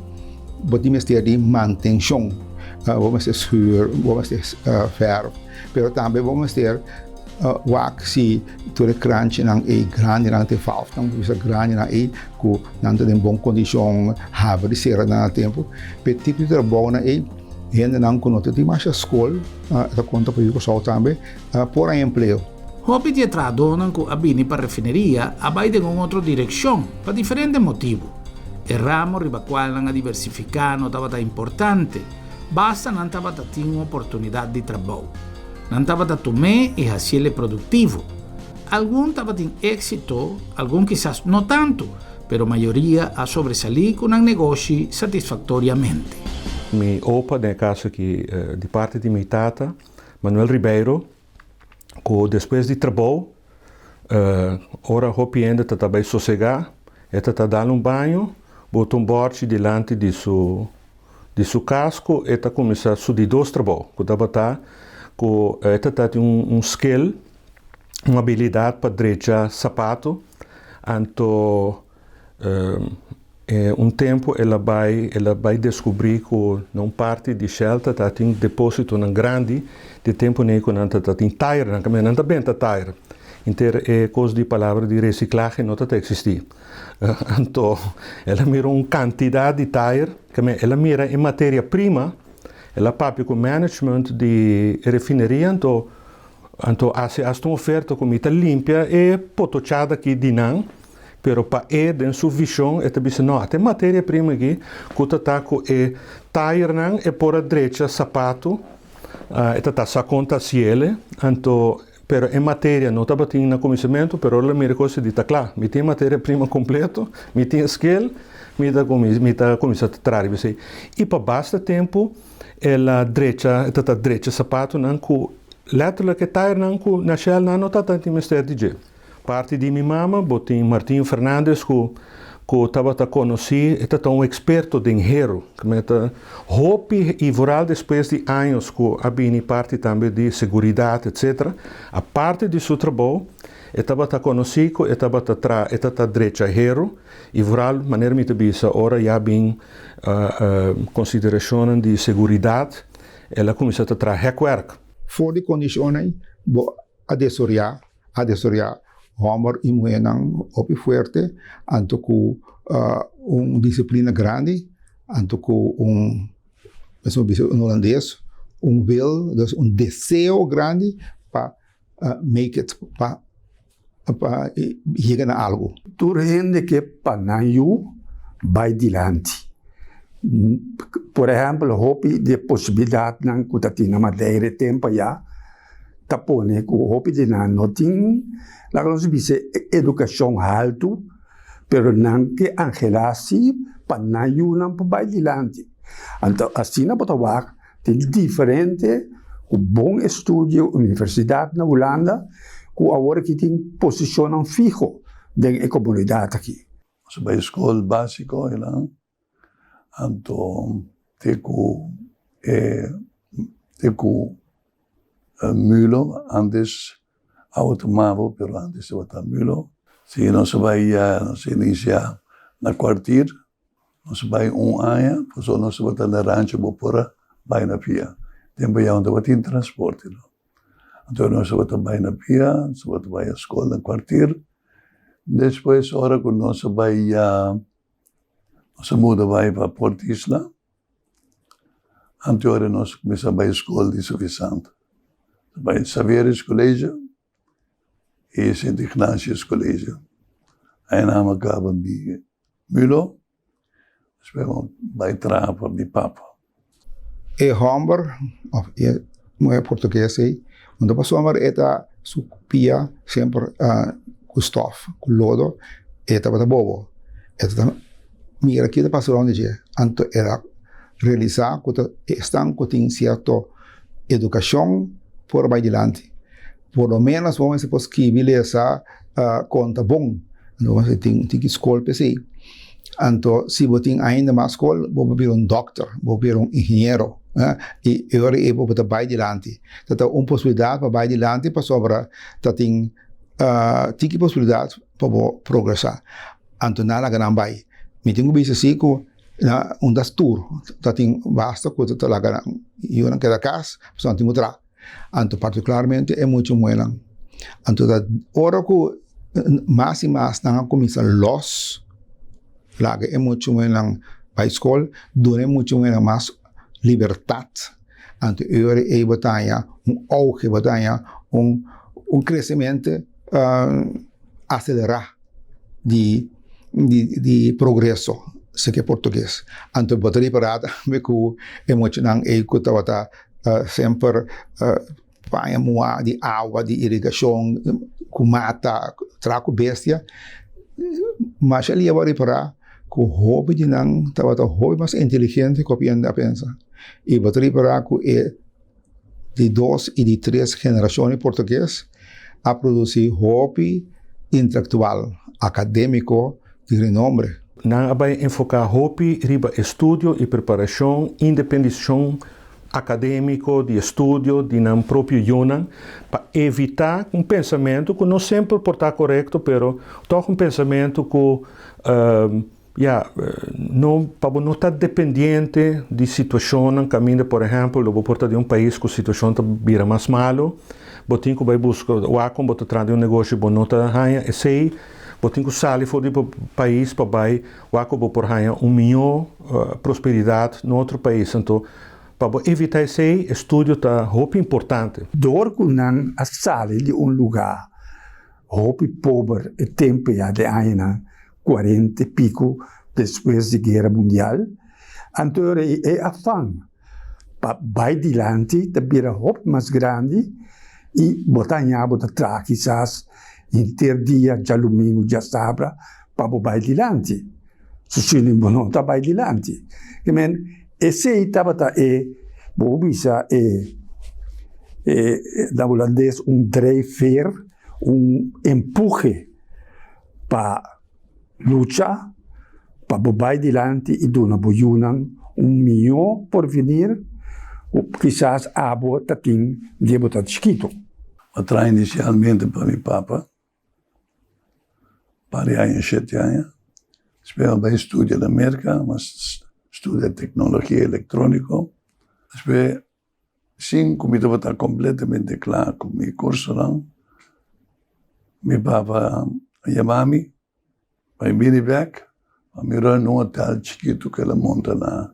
bo tin mester di mantenshon. Bo mester schuur, bo mester verf, pero tambe bo mester wak si tur e kranchinan ei grandinan te valfnan bo bisa grandinan ei ku nan ta den bon kondishon, habri sera nan na tempu. P'e tipo di trabounan ei hendenan ku no ta tin masha skol ta konta pa yu Kòrsou tambe por haña empleo. Hopi di e trahadónan ku a bini pa refineria a bai den un otro direkshon pa diferente motibu. E ramo riba kual nan a diversifiká no tabata importante, basta nan tabata tin un oportunidat di trabou. Nan tabata tum'é i hasiel e produktivo. Algun tabatin éksito, algun kisas no tantu, pero mayoria a sobresalí ku nan negoshi satisfaktoriamente. Mi opa, den e kaso aki di parti di mi tata, Manuel Ribeiro, ku despues di trabou ora hopi hende ta ta bai sosegá e ta ta dal un baño bota un bòrchi dilanti di su di su kas ku e ta kuminsá su di dos trabou ku tabata ku e ta ta tin un skill un abilidat pa drecha sapato anto Un tempu el a bai el a bai deskubrí ku na un parti di Shell ta tatin depósitonan grandi di tempu nei ku nan ta tatin tairnan, kaminda nan ta benta tair. Inter e kos di palabra di resiklahe no ta ta eksistí. Anto el a mira un kantidat di tair, kaminda el a mira e materia prima, el a papia ku management di e refineria anto anto hasi hasta un oferta ku mi ta limpia e potochada aki di nan. Pero pa e den su vision e ta bisa no ata e materia prima aki ku ta ta ku e tayernan e por a drecha sapato e ta ta sa kon ta hasiele anto pero e materia no tabatin na kuminsamentu pero ora lo mira kos e di ta kla mi tin e materia prima kompleto mi tin e skel mi ta mi ta kuminsa ta traha riba esei i pa basta tempu el a drecha e ta ta drecha sapatonan ku letterlijk e tayernan ku na shell nan no ta tin mester di dje. Parti di mi mama, bo tin Martin Fernandez ku ku tabata konosí, e ta ta un eksperto den heru. Kme ta hopi i vooral despues di años ku a bini parti tambe di seguridat etcetera. Aparte di su trabou, e tabata konosí ku e tabata tra e ta ta drecha heru i vooral manera mi ta bisa ora ya bin konsiderashonnan di seguridat el a kuminsá ta traha hekwerk. For di kondishonnan ei bo a desoriá a desaroyá hòmber i muhénan hopi fuerte, anto ku un disiplina grandi, anto ku un, mester bisa en holandes, un wil, dus un deseo grandi pa make it, pa pa yega na algu. Tur hende ke pa nan yu bai dilanti. Por ehèmpel, hopi di e posibilidatnan ku ta tin na Madeira e tempu ayá, ta pone ku hopi di nan no tin, laga nos bisa, edukashon haltu, pero nan ke anhelá si pa nan yunan por bai dilanti. Anto asina bo ta wak. Tin diferente ku bon estudio universidat na Hulanda ku awor aki tin posishonnan fiho den e komunidat aki. Nos a bai skol básiko einan, anto te ku e te ku mulo, antes awa ta mavo pero antes tabata mulo. Si nos a bai nos a inisiá na kwartier. Nos bai un aña, pasobra nos tabata na rancho bo por a bai na pia. Tempu ya no tabatin transporte no. Anto nos tabata bai na pia, nos tabata bai a skol na kwartier. Despues ora ku nos a bai ya, nos a muda bai pa Port Isla, anto ora nos kuminsá bai skol di Suffisant. Bai Xaverius College i Sint Ignatius College. Aina mi a kaba mi Mulo, despues mi bai traha pa mi papa. E hòmber òf e muhé portugues ei, un ta pasobra e ta su pia semper ku stòf, ku lodo, e tabata bobo. E ta mira kiko ta pasa rònt di dje, anto el a realisá ku ta esnan ku tin sierto edukashon por bai dilanti. Por lo menos bo mester por skibi, lesa, konta bon. Anto bo mester tin tiki skol p'esei. Anto si bo tin ainda mas skol, bo por bira un dòkter, bo por bira un ingeniero, i e ora ei bo ta bai dilanti. Ta ta un posibilidat pa bai dilanti pasobra ta tin tiki posibilidat pa bo progresá. Anto nan laga nan bai. Mi tin ku bisa si ku na un das tur ta tin basta ku ta laga nan yunan keda kas pasobra nan tin ku traha. Anto partikularmente e mucha muhénan. Anto ta ora ku mas i mas nan a kuminsá lòs laga e mucha muhénan bai skol, duna e mucha muhénan mas libertat, anto e ora ei bo ta haña un ouge, bo ta haña un kresementu aselerá di di progreso, esaki e portugues. Anto bo ta ripará tambe ku e muchanan ei ku tabata Semper paña muhá di awa di irigashon ku mata traha ku bestia. Masha lia bo a ripará ku hopi di nan tabata hopi mas inteligente ku hopi hende a pensa. I bo ta ripará ku e di dos i di tres generashon di portugues a produsí hopi intelektual, akadémiko di renombre. Nan a bai enfoká hopi riba estudio i preparashon, independishon akadémiko di estudio di nan propio yunan pa evitá un pensamentu ku no semper por ta korekto pero tòg un pensamentu ku ya no pa bo no ta dependiente di situashonnan kaminda por ehèmpel lo bo por ta den un pais ku situashon ta bira mas malu bo tin ku bai buska wak kon bo ta traha den un negoshi bo no ta haña esei. Bo tin ku sali for di bo pais pa bai wak ku bo por haña un mihó prosperidat na otro pais. Anto, pa bo evitá esei, estudio ta hopi importante. Dor ku nan a sali di un lugá hopi pober e tempu ya den añanan kuarenta i piku despues di Guera Mundial, anto e afan pa bai dilanti ta bira hopi mas grandi i bo ta haña bo ta traha kisas henter dia djalumingu djasabra pa bo bai dilanti su sino bo no ta bai dilanti ke men esei tabata e bo por bisa e na hulandes un drijfveer un empuhe pa Lucha pa bo bai dilanti i duna bo yunan un mihó porvenir ku kisas abo ta tin dia bo ta chikitu. A traha inisialmente pa mi papa, par di aña, shete aña. Despues a bai studia na Merka, a studia teknologia elektroniko. Despues Sin ku mi tabata kompletamente kla ku mi kursonan, mi papa a yama mi pa mi bini bèk pa mi run un hotel chikitu ku el a monta na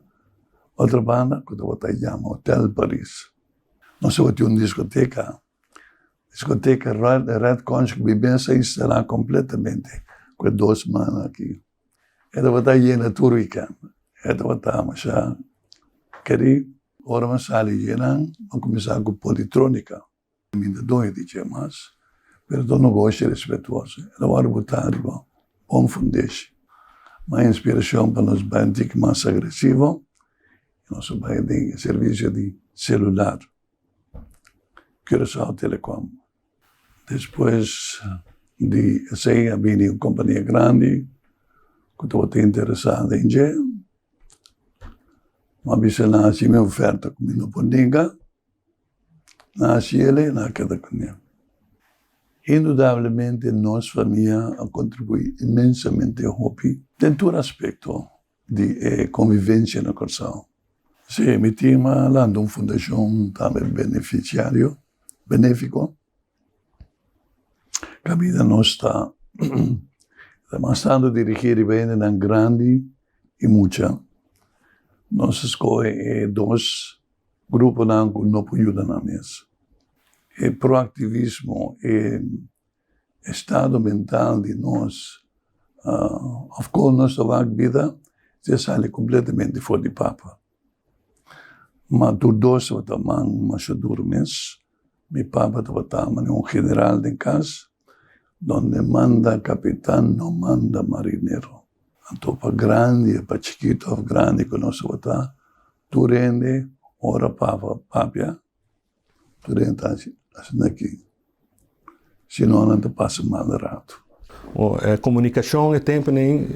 otro banda ku tabata yama Hotel Paris. Nos tabatin un diskoteka, diskoteka Red Conch ku mi mes a instalá kompletamente ku e dos mannan aki. E tabata yena tur wikènt, e tabata masha kerí. Ora mi a sali dje-nan, mi a kuminsá ku politronika. Mi ta doño di dje mas, pero ta un negoshi respetuoso. El a wòrdu botá riba bon fundeshi. Ma inspirashon pa nos bai un tiki mas agresivo, i nos a bai den e servisio di. celular, Curaçao Telecom. Despues di esei a bini un kompania grandi ku tabata interesá den dje. Mi a bisa nan hasi mi oferta ku mi no por ninga. Nan hasi el i nan a keda kuné. Indudablemente nos famia a kontribuí inmensamente hopi den tur aspekto di e konvivensia na Kòrsou. Sí, mi tim a lanta un fundashon tambe benefisiario, benéfiko. Kaminda nos ta mas tantu dirigí riba hendenan grandi i mucha. Nos a skohe e dos gruponan ku no por yuda nan mes. E proaktivismo, e estado mental di nos of kon nos ta wak bida ta sali kompletamente for di papa. Ma tur dos tabata man masha duru mes. Mi papa tabata manera un general den kas, donde manda kapitan no manda marinero. Anto pa grandi pa chikitu of grandi ku nos tabata, tur hende ora papa papia Tur hende ta hasi asina aki, si no nan ta pasa mal rato. Komunikashon e tempunan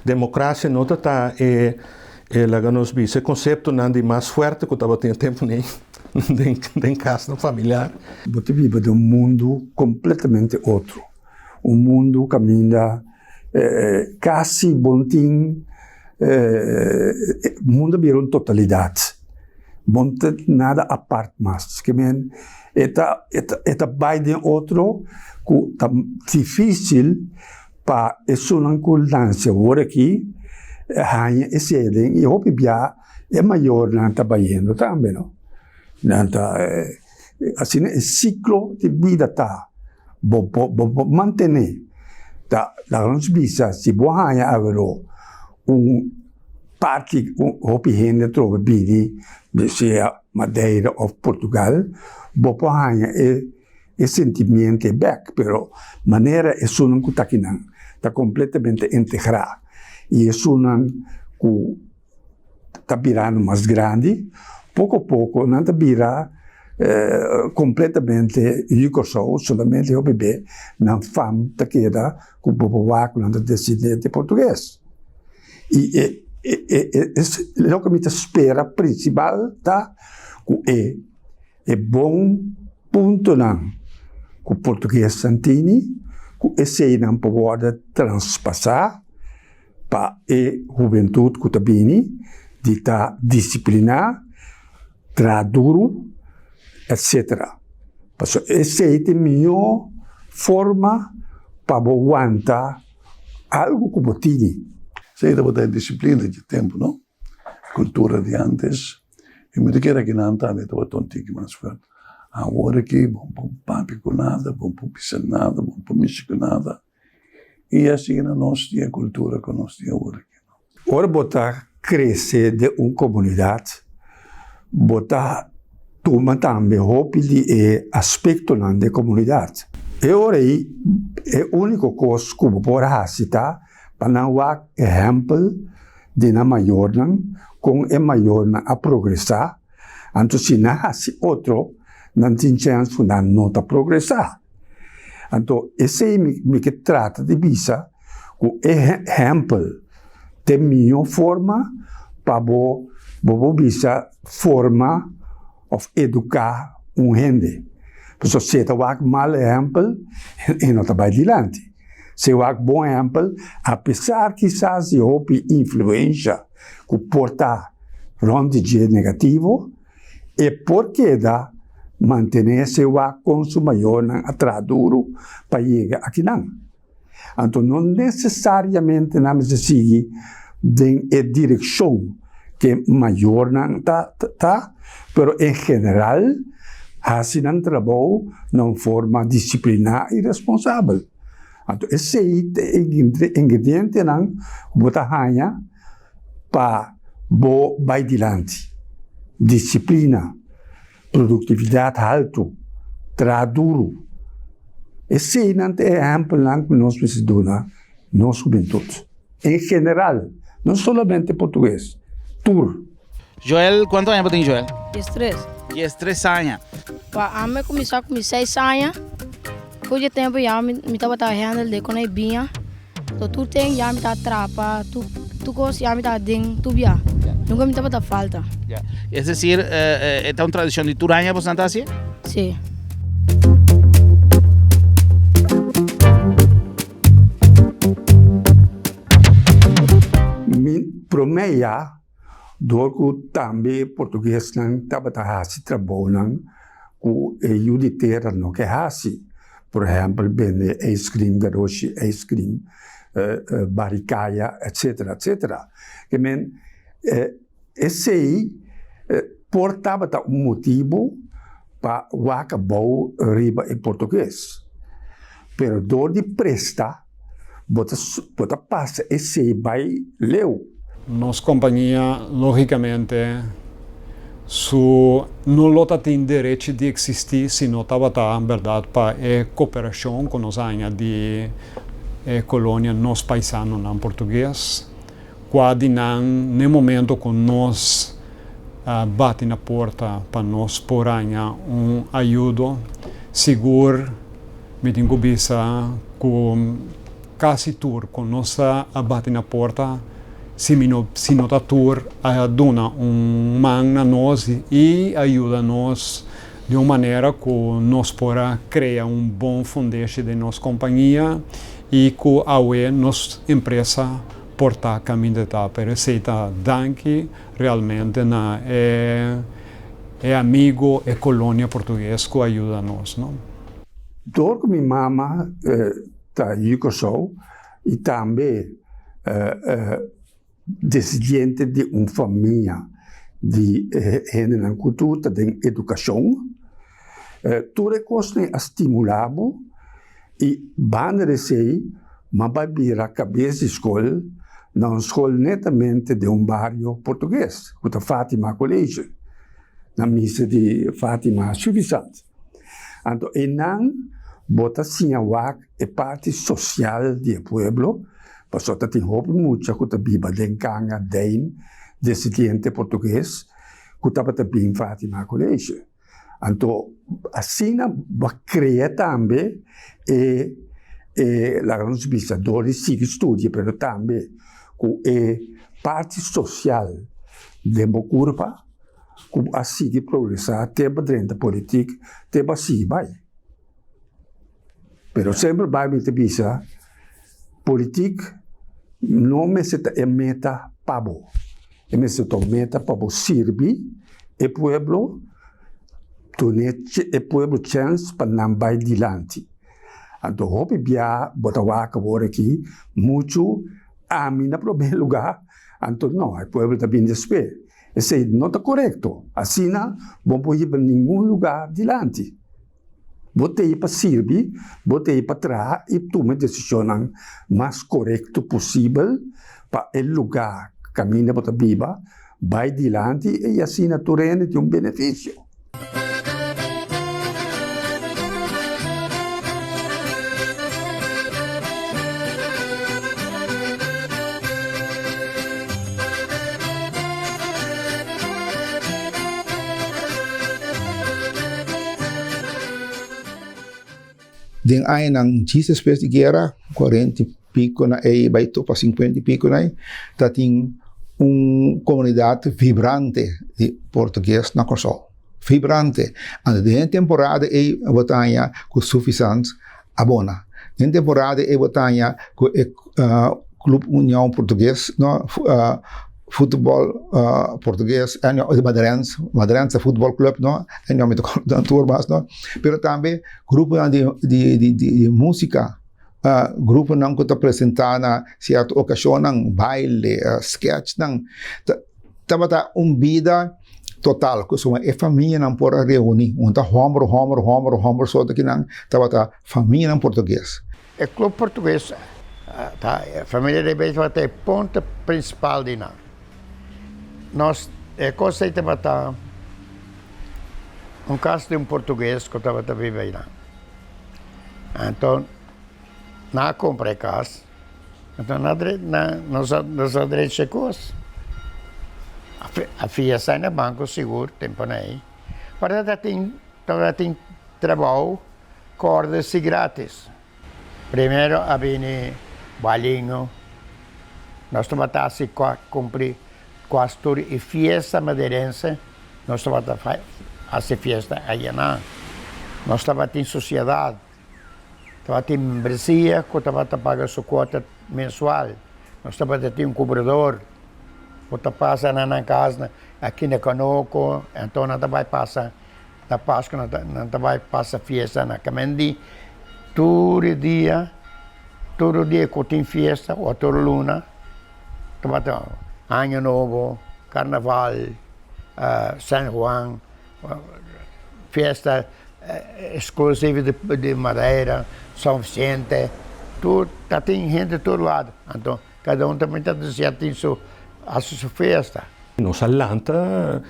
demokrasia no ta ta e laga nos bisa e konseptonan di mas fuerte ku tabatin e tempunan den kasnan familiar. Bo ta biba den un mundu kompletamente otro, un mundu kaminda kasi bo no tin mundu a bira un totalidat. Bo no ta nada apart mas. Ke men e ta e ta bai den otro ku ta dificil pa esunnan ku nanse awor aki haña esei den i hopi bia e mayornan ta bayendo tambe no. Nan ta asina e siklo di bida ta. Bo bo bo mantene ta laga nos bisa si bo haña awero un parti ku hopi hende trobe bini sea Madeira of Portugal bo por haña e e sentimiento bek pero manera esunnan ku ta akinan ta kompletamente integrá i esunnan ku ta birando mas grandi poko poko nan ta bira kompletamente yu Kòrsou solamente hopi be nan fam ta keda ku bo por wak ku nan ta desendente portugues. I e e loke mi ta spera prinsipal ta ku e e bon puntonan ku portuguesnan tini ku eseinan por wòrdu traspasá pa e hubentut ku ta bini di ta disipliná, traha duru etsetera. Pasobra esei ta e mihó forma pa bo wanta algu ku bo tini. Esei tabata e disiplina di tempu, no? Kultura di antes. I mi ta kere ki nan tambe tabata un tiki mas fuerte. Awor aki bo no por papia ku nada, bo no por bisa nada, bo no por mishi ku nada. I asina nos tin e kultura ku nos tin awor aki. Ora bo ta krese den un komunidat, bo ta tuma tambe hopi di e aspektonan di e komunidat. E ora ei e úniko kos ku bo por hasi ta pa nan wak ehèmpel di nan mayornan, kon e mayornan a progresá, anto si nan hasi otro, nan tin chèns ku nan no ta progresá. Anto esei mi ke trata di bisa ku e ehèmpel ta e mihó forma pa bo bo bisa forma òf eduká un hende. Pasobra si e ta wak mal ehèmpel e no ta bai dilanti. Si e wak bon ehèmpel apesar kisas di hopi influensha ku por ta rònt di dje negativo, E por keda mantené se wak kon su mayornan a traha duru pa yega akinan. Anto no nesesariamente nan mester sigui den e direkshon ku e mayornan ta ta, pero en general hasi nan trabou na un forma disipliná i responsabel. Anto esei ta e ingredientenan ku bo ta haña. pa bo bai dilanti. Disiplina, produktividat haltu, traha duru. Eseinan ta e ehèmpelnan ku nos mester duna nos hubentut. En general, no solamente portugues, tur. Joel, kuantu aña bo tin Joel? Diestres. Diestres aña. Pa ami kuminsá ku mi seis aña, for di e tempu ya mi tabata handle de kon e biña. So tur ten ya mi ta trapa, tur tur kos ya mi ta den tur bia. Nunka mi tabata falta. Ya. Es desir, e ta un tradishon di tur aña boso ta hasi? Si. Mi promé ya dor ku tambe portuguesnan tabata hasi trabounan ku e yu di tera no ke hasi. Por ehèmpel bende ijskrim, garoshi ijskrim, barikaya etsetera etsetera. Ke men esei por tabata un motibu pa wak abou riba e portugues. Pero dor di presta bo ta bo ta pasa esei bai leu. Nos kompania logikamente su no lo ta tin derechi di eksistí si no tabata bèrdat pa e koperashon ku nos haña di e kolonia nos paisanonan portugues, kua di nan n'e momento ku nos a bati na porta pa nos por haña un ayudo sigur. Mi tin ku bisa ku kasi tur ku nos a bati na porta, si mi no si no ta tur a duna un man na nos i a yuda nos di un manera ku nos por a krea un bon fundeshi den nos kompania i ku awe nos empresa por ta kaminda ta. Pero esei ta danki realmente na e e amigo e kolonia portugues ku a yuda nos no. Dor ku mi mama ta yu Kòrsou i tambe desidiente di un famia di hendenan ku tur ta den edukashon, tur e kosnan a stimulá bo i banda di esei mi a bai bira kabes di skol na un skol netamente den un bario portugues ku ta Fatima College na misa di Fatima Suffisant. Anto einan bo ta siña wak e parti sosial di e pueblo, pasobra ta tin hopi mucha ku ta biba den kanga dein desidiente portugues ku tabata bin Fatima College. Anto asina bo a krea tambe e e laga nos bisa dor di sigui studia pero tambe ku e parti sosial den bo kurpa. ku a sigui progresá te pa drenta politik, te pa sigui bai. Pero semper bai mi ta bisa, politik no mester ta e meta pa bo, e mester ta un meta pa bo sirbi e pueblo, duna e pueblo chèns pa nan bai dilanti. Anto hopi bia bo ta wak awor aki muchu ami na promé lugá, anto no, e pueblo ta bini despues. Esei no ta korekto. Asina bo por hiba ningun lugá dilanti. Bo t'ei pa sirbi, bo t'ei pa traha i tuma e desishonnan mas korekto posibel pa e lugá kaminda bo ta biba bai dilanti i asina tur hende tin un benefisio. Den añanan djis despues di guera, cuarenta y pico na ey bay topa cincuenta y pico na ey, ta tin un comunidad vibrante di portugues na Kòrsou. Vibrante. Anto den e temporada ey bo ta haña cu Suffisant a bona. Den e temporada ey bo ta haña cu e Club Union Portugues, no, futbol portugues, Madrens, Madrense Futbol Club, no, e no mi ta kòrda tur mas, no, pero tambe gruponan di músika. Gruponan ku ta presentá na sierto okashonnan, baile, skèchnan, tabata un bida total ku e famianan por a reuní. Un ta hòmber, hòmber, hòmber, hòmber so ta kinan, tabata famianan portugues. E klup portugues ta e familia de beisbòl ta e punto prinsipal di nan. Nos e kos ei tabata un kas di un portugues ku tabata biba einan. Anto nan a kumpra e kas, anto nan a nos a drecha e kos. A fiesta na banco sigur temponan ei. Pero tabatin tabatin trabou korde si gratis. Primero a bini Balingo, nos tabata hasi kumpli kuas tur e fiesta maderense, nos tabata hasi fiesta ayanan. Nos tabatin sosiedat, tabatin membresia ku tabata paga su kuota mensual, nos tabata tin un kubrador ku ta pasa na nan kas aki na Kanoko, anto nan ta bai pasa. Na Pasku nan ta nan ta bai pasa fiesta na Kamendi tur e dia tur dia ku tin fiesta o tur luna tabata aña nobo, karnaval, San Juan, fiesta eksklusivo di Madeira, San Vicente, tur ta tin hende tur lado anto kada un tambe ta desea tin su hasi su fiesta. Nos a lanta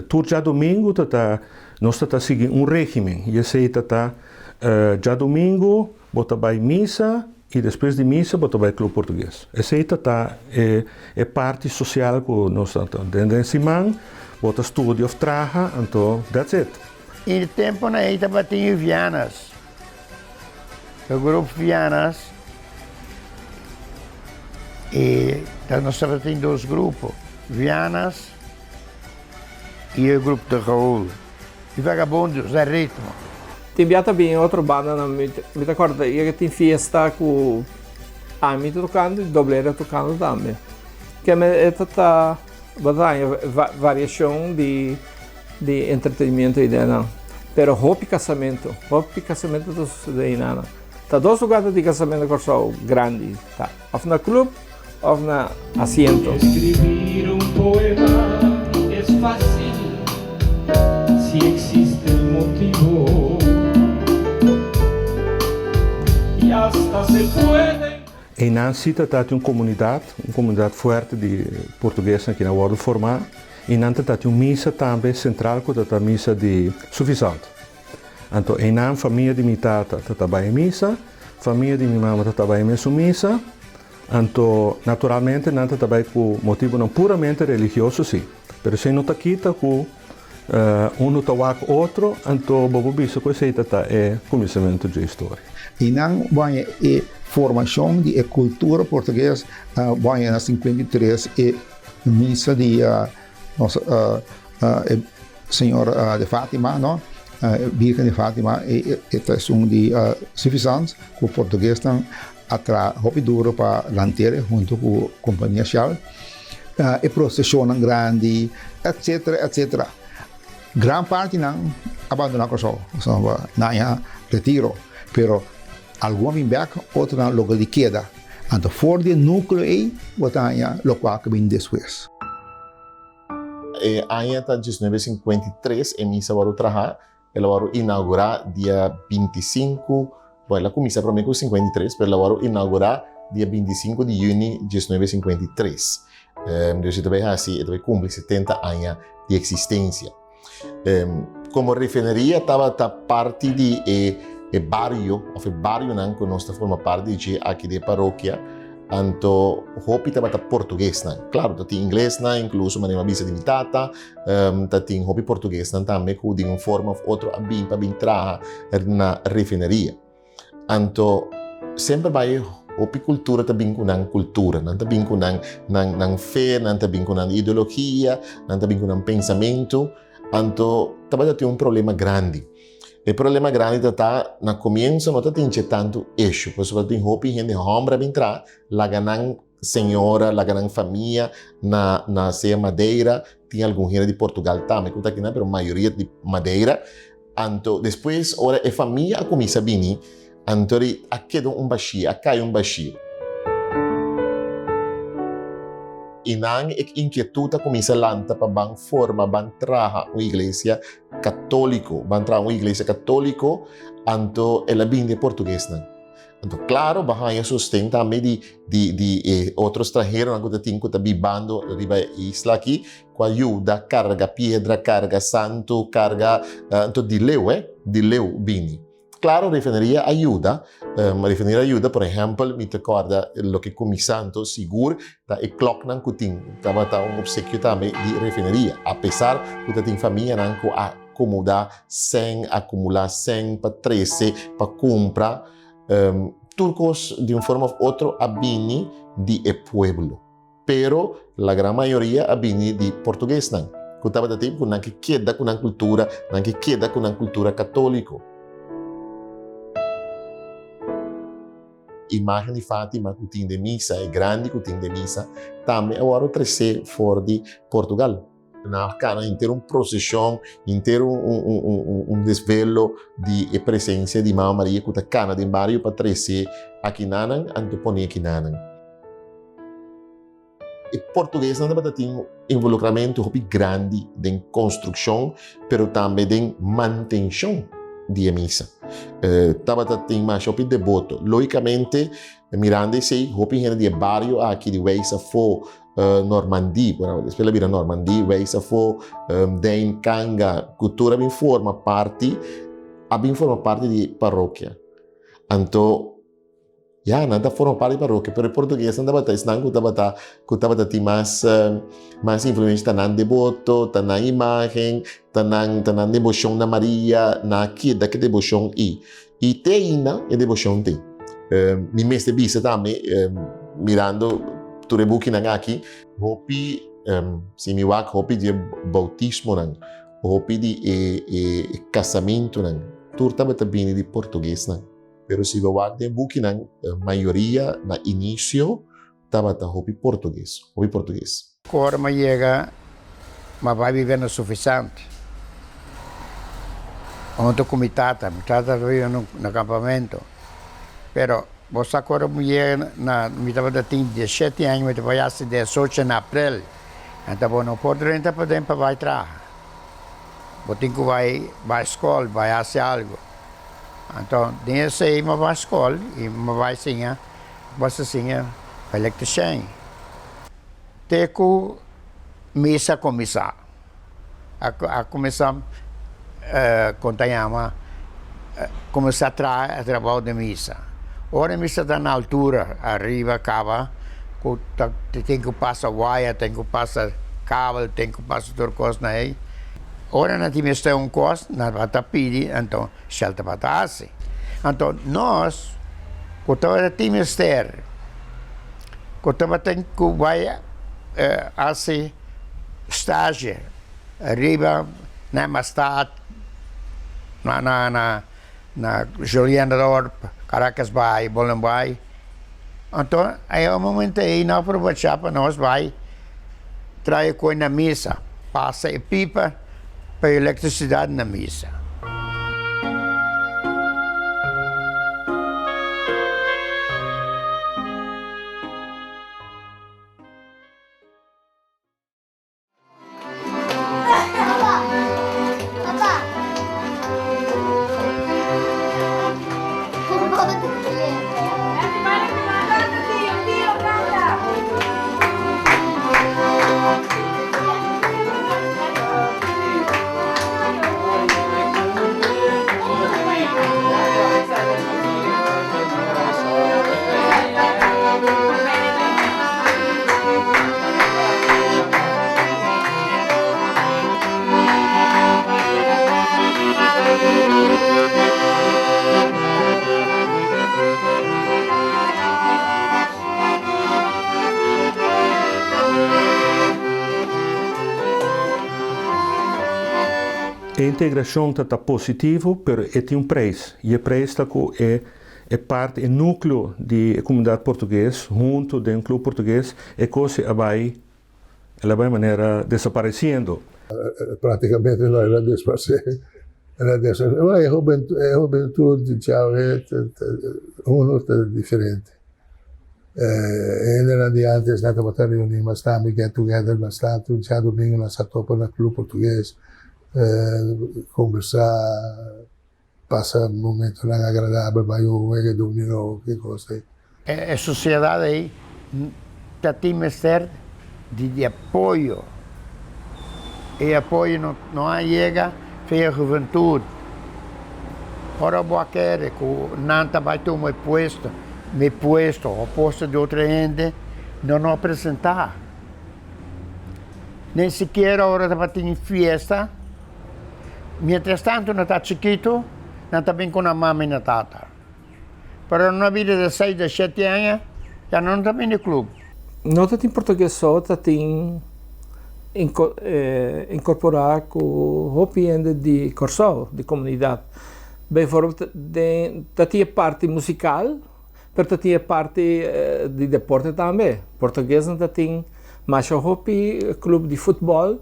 tur djadumingu ta ta nos ta ta sigui un regimen y esey ta ta djadumingu bo ta bay misa y despues di misa bo ta bay club portugues. Esey ta ta e e parti social cu nos ta ta den den siman bo ta studia of traha anto that's it. E temponan ey tabatin e Vianas, e grupo Vianas y nos tabatin dos grupo, Vianas y e grupo de Raul y Vagabundos de Ritmo. Tin bia ta bin otro bandanan, mi ta corda yega tin fiesta cu ami ta tocando y Doblera tocando tambe. Keme e ta ta bo ta haña variacion di. Di entretenimiento y denan. Pero hopi casamento, hopi casamento ta sucede eynan. Ta dos lugar ta tin casamento na Corsou grandi, ta of na club of na asiento. Escribir un poema es fácil si existe el motivo y hasta se puede. Eynan si ta ta tin un comunidad, un comunidad fuerte di Portuguesnan ki na wordo forma. I nan ta tin un misa tambe sentral ku ta ta misa di Sufisant. Anto einan famia di mi tata ta ta bai e misa, famia di mi mama ta ta bai e mesun misa, anto naturalmente nan ta ta bai ku motibunan puramente religioso si, pero esei no ta kita ku unu ta wak otro, anto bo por bisa ku esei ta ta e kuminsamentu dje historia. I nan baña e formashon di e kultura portugues baña na 53 e Misa di nos Señor de Fátima, no? Virgen de Fátima, e ta esun di Suffisant ku portuguesnan a traha hopi duro pa lantere hunto ku Kompania Shell. E proseshonnan grandi, etcetera, etcetera. Gran partinan a bandoná Kòrsou, pasobra nan a retiro, pero algun a bin bèk, otronan logra di keda. Anto for di e núkleo ei bo ta haña lokual ku bini despues. E aña ta diesnuebe sinkuenta i tres e misa wòrdu trahá, el a wòrdu inaugurá dia bintisinku, bon el a kuminsá promé ku sinkuenta i tres, pero el a wòrdu inaugurá dia bintisinku di yüni diesnuebe sinkuenta i tres. Dus e ta bai hasi, e ta bai kumpli setenta aña di eksistensia. Komo refineria tabata parti di e e bario òf e barionan ku nos ta forma parti di dje aki den e parokia, anto hopi tabata portuguesnan. Klaro ta tin inglesnan, inkluso manera mi a bisa di mi tata, ta tin hopi portuguesnan tambe ku di un forma òf otro a bin pa bin traha na refineria. Anto semper bai hopi kultura ta bin ku nan kultura, nan ta bin ku nan nan nan fe, nan ta bin ku nan ideologia, nan ta bin ku nan pensamentu. Anto tabata tin un problema grandi. E problema grandi ta ta na komienso no ta tin che tantu eshu, pasobra tin hopi hende hòmber a bin tra laga nan señora, laga nan famia na na sea Madeira, tin algun hende di Portugal tambe ku ta akinan, pero mayoria di Madeira. Anto despues ora e famia a kuminsá bini, anto ri a keda un bashí, a kai un bashí. I nan e inkietut a kuminsá lanta pa ban forma, ban traha un iglesia katóliko, ban traha un iglesia katóliko, anto el a bini di e portuguesnan. Anto klaro bo haña sosten tambe di di di e otro stranheronan ku ta tin ku ta bibando riba e isla aki ku a yuda karga piedra, karga santu, karga anto di leu eh, di leu bini. Claro, refineria a yuda, refineria a yuda, por ehempel, mi ta corda loke cuminsa anto sigur ta e kloknan cu tin, tabata un obsequio tambe di refineria, a pesar cu ta tin famianan cu a acomoda cen, acumula cen pa trece, pa cumpra, tur cos di un forma of otro a bini di e pueblo. Pero la gran mayoria a bini di portuguesnan, ku tabata tin ku nan ke keda ku nan kultura, nan ke keda ku nan kultura katóliko. Imágen di Fátima ku tin den misa, e grandi ku tin den misa, tambe a wòrdu tresé for di Portugal. Nan a kana henter un proseshon, henter un desvelo di e presensia di Mama Maria ku ta kana den bario pa trese akinanan, anto pone akinanan. E portuguesnan tabata tin un involukramentu hopi grandi den konstrukshon, pero tambe den mantenshon di e misa. Tabata tin masha hopi deboto. Lógikamente, mirando esei, hopi hende di e bario aki di Weis Afó, Normandie, bueno, despues el a bira Normandie, Weis Afó, Dein, Kanga, ku tur a bin forma parti, a bin forma parti di parokia. Anto. Ya, nan ta forma parti di parokia, pero e portuguesnan tabata esnan ku tabata ku tabata tin mas mas influensia, ta nan deboto, ta nan imagen, ta nan ta nan deboshon na Maria, nan a keda ku e deboshon ei. I te ainda e deboshon tin. Mi mester bisa tambe, mirando tur e bukinan aki, hopi, si mi wak hopi di e boutismonan, hopi di e e kasamentunan, tur tabata bini di portuguesnan. Pero si bo wak den bukinan, mayoria na inicio tabata hopi portugues, hopi portugues. Ku ora mi a yega, mi a bai biba na Sufisant, huntu ku mi tata. Mi tata ta biba na kampamentu. Pero bo sa ku ora mi yega na, mi tabata tin dieshete aña, mi ta bai hasi diesocho na aprel. Anto bo no por drenta paden pa bai traha. Bo tin ku bai bai skol, bai hasi algu. Anto den esei mi a bai skol i mi a bai siña, basta siña elektrishèn. Te ku misa a kuminsá, a kuminsá kon ta yama, kuminsá traha e trabou di misa. Ora misa ta na altura ariba kaba ku ta tin ku pasa waya, tin ku pasa kabel, tin ku pasa tur kos na ei. Ora nan tin mester un kos, nan tabata pidi, anto Shell tabata hasi. Anto nos ku tabata tin mester, ku tabatin ku bai hasi stage riba na Emmastad, na na na na Julianadorp, Caracasbaai, Bullenbaai. Anto e momento ei nan a aprovecha pa nos bai trae koe na misa, pasa e pipa pa e elektrisidat na misa. E integracion ta ta positivo, pero e tin un prijs. Y e prijs ta cu e e parti, e nucleo di e comunidad portugues hunto den un club portugues, e cos a bay, el a bay manera desapareciendo. Prácticamente no, el a desparcé. El a desparcé. Bueno, e hubentud, e hubentud di djawe uno ta diferente. E hendenan di antes nan tabata reuní mas tambe, get together mas tantu. Djadomingo nan sa topa na club portugues, conversá. Pasa momentonan agradabel, bai un wega dominó, ki kos ei. E sosiedat ei ta tin mester di apoyo. E apoyo no a yega fe e huventut. Ora bo a kere ku nan ta bai tuma e puesto, mi puesto o puesto di otro hende, nan no a presentá. Ni sikiera ora tabatin fiesta, mientras tanto nan ta chikitu, nan ta bin ku nan mama i nan tata. Pero na bida di seis, di shete aña, ya nan no ta bini club. No ta tin portugues so, ta tin incorpora cu hopi hende di Corsou, di comunidad. Bijvoorbeeld den ta tin e parti musical, pero ta tin e parti di deporte tambe. Portuguesnan ta tin masha hopi club di futbol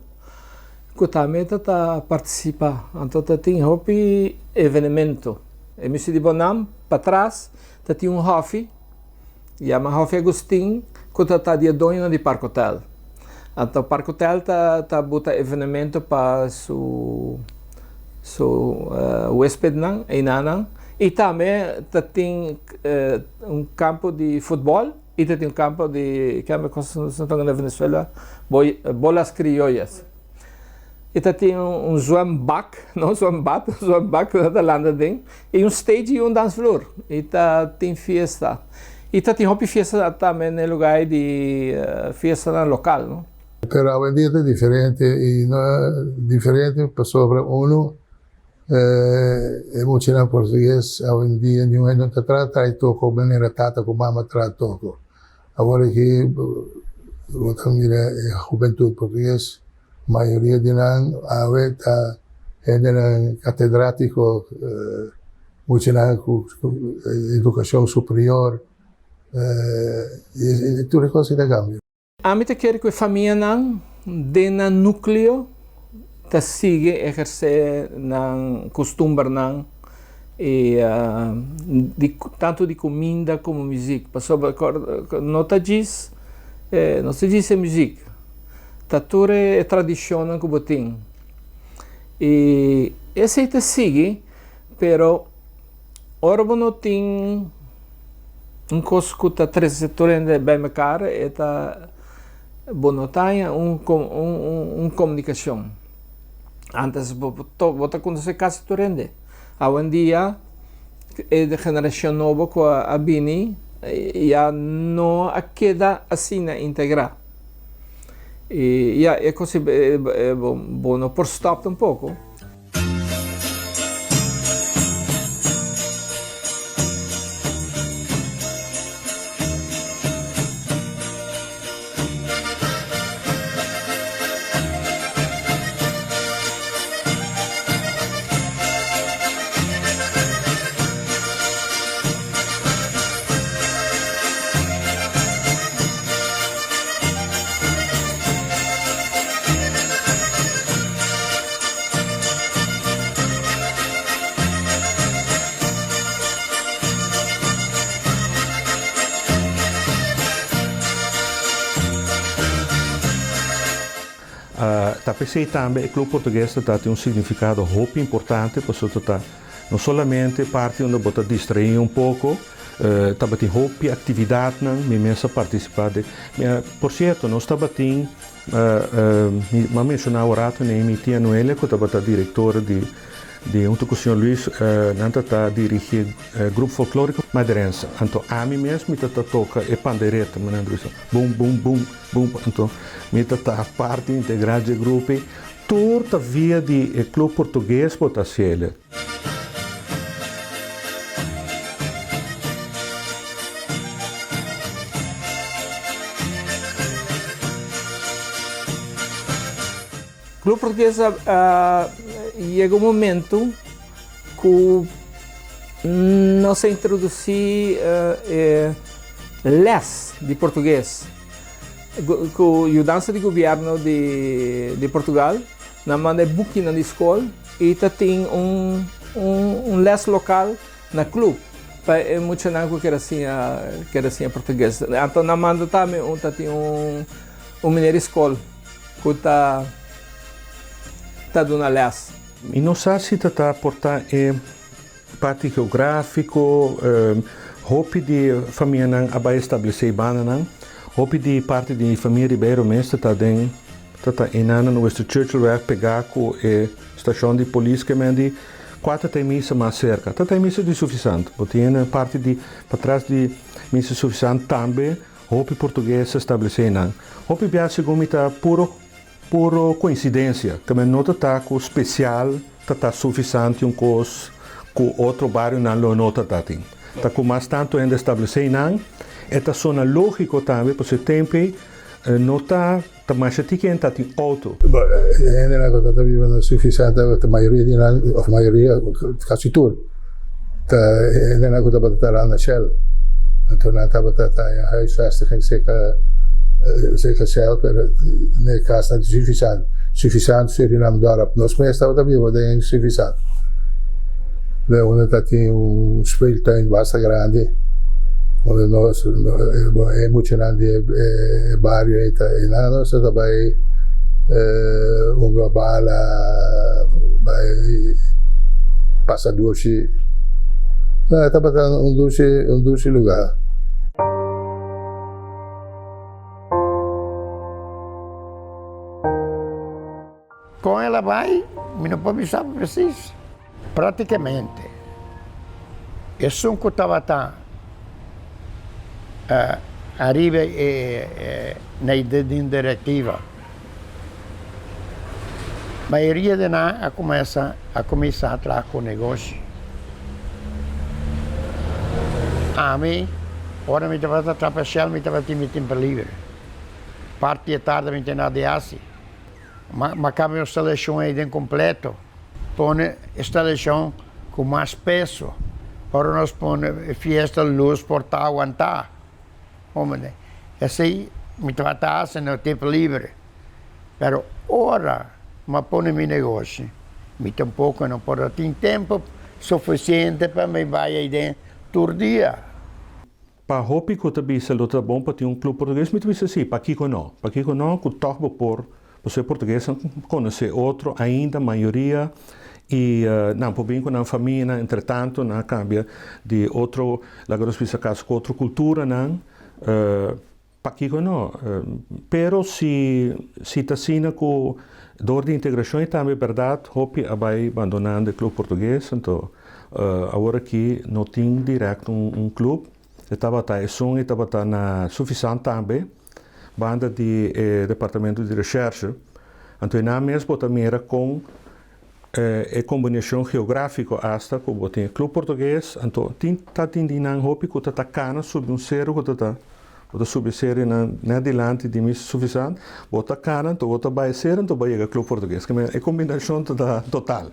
cu tambe ta ta participa. Anto ta tin hopi evenemento. E mester di Bonam patras ta tin un hòfi, yama Hòfi Agustin, ku ta ta di e doñonan di Park Hotel. Anto Park Hotel ta ta buta evenemento pa su su huéspednan, einanan, i tambe ta tin un kampo di futbòl i ta tin un kampo di, kende kos nos ta na Venezuela, bolas criollas. E ta tin un zwembak, no un zwembad, un zwembak ku nan ta landa den, i un stage i un dansvloer. I ta tin fiesta. I ta tin hopi fiesta tambe na e lugar ei di fiestanan lokal, no. Pero awendia ta diferente i no diferente pasobra unu e muchanan portugues awendia niun hende no ta trata e toko manera tata ku mama traha toko. Awor aki bo ta mira e hubentud portugues, mayoria di nan awe ta hendenan catedrático, muchanan cu educacion superior, y tur e cos ta cambia. Ami ta kere cu e famianan den nan nucleo ta sigui eherce nan costumbernan y di tanto di cuminda como muziek pasobra no ta djis no ta djis e muziek ta tur e tradicionnan cu bo tin y esey ta sigui pero ora bo no tin un cos cu ta trece tur hende bay mekar e ta bo no ta haña un un comunicacion. Antes bo bo ta conoce casi tur hende. Awendia e generacion nobo cu a bini ya no a keda asina integra. Y ya e cos bo no por stop tampoco. Ta p'esei tambe e Club Portugues ta ta tin un significado hopi importante pasobra ta no solamente parti unda bo ta distraí un poco, tabatin hopi actividadnan, mi mes a participa den, por cierto nos tabatin Mi a menshoná un rato nei mi tia Noelia ku tabata direktora di di huntu ku señor Luis nan ta ta dirigí e grupo folklóriko Maderense. Anto ami mes mi ta ta toka e pandereta, mi nan ta bisa bum bum bum bum anto mi ta ta parti integral dje grupo ei. Tur ta via di e club portugues bo ta hasiel. Club Portugues a yega un momento cu nos a introduci e les di portugues cu yudansa di gobierno di Portugal. Nan manda e bukinan di skol i ta tin un un les lokal na club pa e muchanan ku kier a siña kier a siña portugues. Anto nan manda tambe un ta tin un un meneer di skol ku ta ta duna les. Mi no sa si ta ta por ta e parti geográfiko, hopi di famianan a bai establesé bandanan, hopi di parti di famia Ribeiro mes ta ta den ta ta einan na Winston Churchill weg pegá ku e stashon di polis ke men di. Kua ta ta e misa mas serka? Ta ta e misa di Suffisant. Bo tin na parti di patras di misa Suffisant tambe hopi portugues a establesé nan. Hopi bia segun mi ta puro puro koinsidensia. Tambe no ta ta ku spesial ta ta Suffisant un kos ku otro barionan lo no ta ta tin. Ta ku mas tantu hende a establesé nan e ta sona lógiko tambe pasobra e tempu ei no ta Ta masha tiki hende ta tin auto. E hendenan ku ta biba na Suffisant ta mayoria di nan, òf mayoria, kasi tur, ta hendenan ku tabata traha na Shell. Anto nan tabata ta den huisvestiging serka serka Shell, pero na e kasnan di Suffisant. Suffisant Surinam Dorp. Nos mes tabata biba den Suffisant. Den unda ta tin un speeltuin basta grandi, unda nos e muchanan di e bario ei ta einan nos ta bai hunga bala, bai pasa dushi. E tabata un dushi un dushi lugar. Kon el a bai, mi no por bisa presis. Práktikamente, esun ku tabata ariba e na e direktiva, mayoria di nan a kuminsá a kuminsá traha ku negoshi. Ami, ora mi tabata traha pa Shell, mi tabatin mi tempu liber. Parti e tardi mi tin nada di hasi. Ma cambia instalacion ey den completo. Pone instalacion cu mas peso. Ora nos pone fiesta luz por ta aguanta. Hombre, esey mi tabata haci na tempo libre. Pero ora mi a pone mi negoshi, mi tampoco no por a tin tempo suficiente pa mi bay ey den tur dia. Pa hopi ku ta bisa lo ta bon pa tin un club portugues, mi ta bisa si, pakiko no? Pakiko no ku tòg bo por, pasobra e portuguesnan konosé otro ainda, mayoria, i nan por bin ku nan famianan, entretanto nan a kambia di otro, laga nos bisa kas ku otro kulturanan, Pakiko no? Pero si si ta asina ku dor di integrashon i tambe bèrdat hopi a bai bandonando e klup portugues anto awor aki no tin dirèkt un un klup. E tabata esun i tabata na Suffisant tambe banda di e departamento di reshèrshe. Anto einan mes bo ta mira kon e kombinashon geografiko asta ku bo tin e klup portugues anto tin ta tin di nan hopi ku ta ta kana subi un seru ku ta ta bo ta subi e seru nan net dilanti di mi sufisant bo ta kana anto bo ta bai e seru anto bo a yega klup portugues e kombinashon ta ta total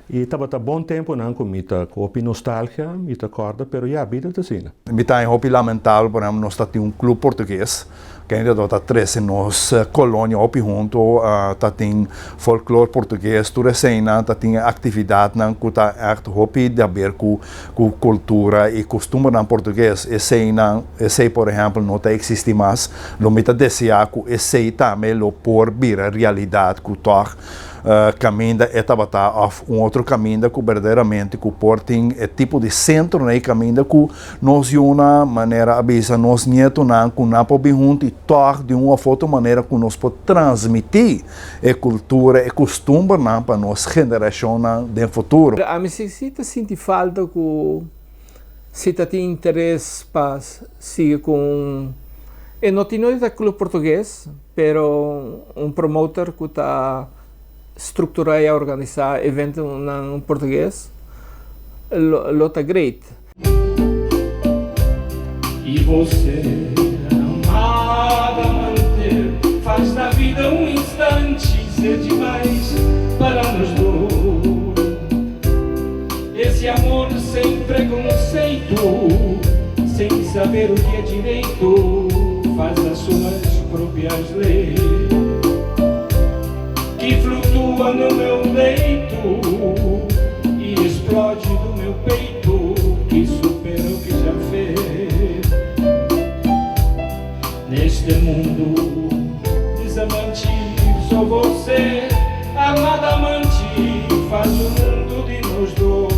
i tabata bon tempunan ku mi ta ku hopi nostalgia mi ta kòrda pero ya bida ta asina. Mi ta haña hopi lamentabel por ehempel nos ta tin un klup portugues Kende lo ta trese nos kolonia hopi huntu, ta tin folklor portugues, tur eseinan ta tin e aktividatnan ku ta ègt hopi di haber ku ku kultura i kustumbernan portugues. Eseinan, esei por ehèmpel no ta eksistí mas. Lo mi ta deseá ku esei tambe lo por bira realidat ku tòg Kaminda e tabata òf un otro kaminda ku berdaderamente ku por tin e tipo di sentronan i kaminda ku nos yunan, manera a bisa nos nietonan ku nan por bin huntu i tòg di un òf otro manera ku nos por transmití e kultura, e kustumbernan pa nos generashonnan den futuro. Ami si si ta sinti falta ku si ta tin interes pa sigui ku un e no tin no ta club portugues. Pero un promoter ku ta strukturá i a organisá eventonan portugues lo ta great. E você, amada amante, faz da vida um instante ser demais para nós dois. Esse amor sem preconceito, sem saber o que é direito, faz as suas próprias leis. Que flutua no meu leito e explode do meu peito, que supera o que já fez. Neste mundo desamante, só você, amada amante, faz o mundo de nós dois.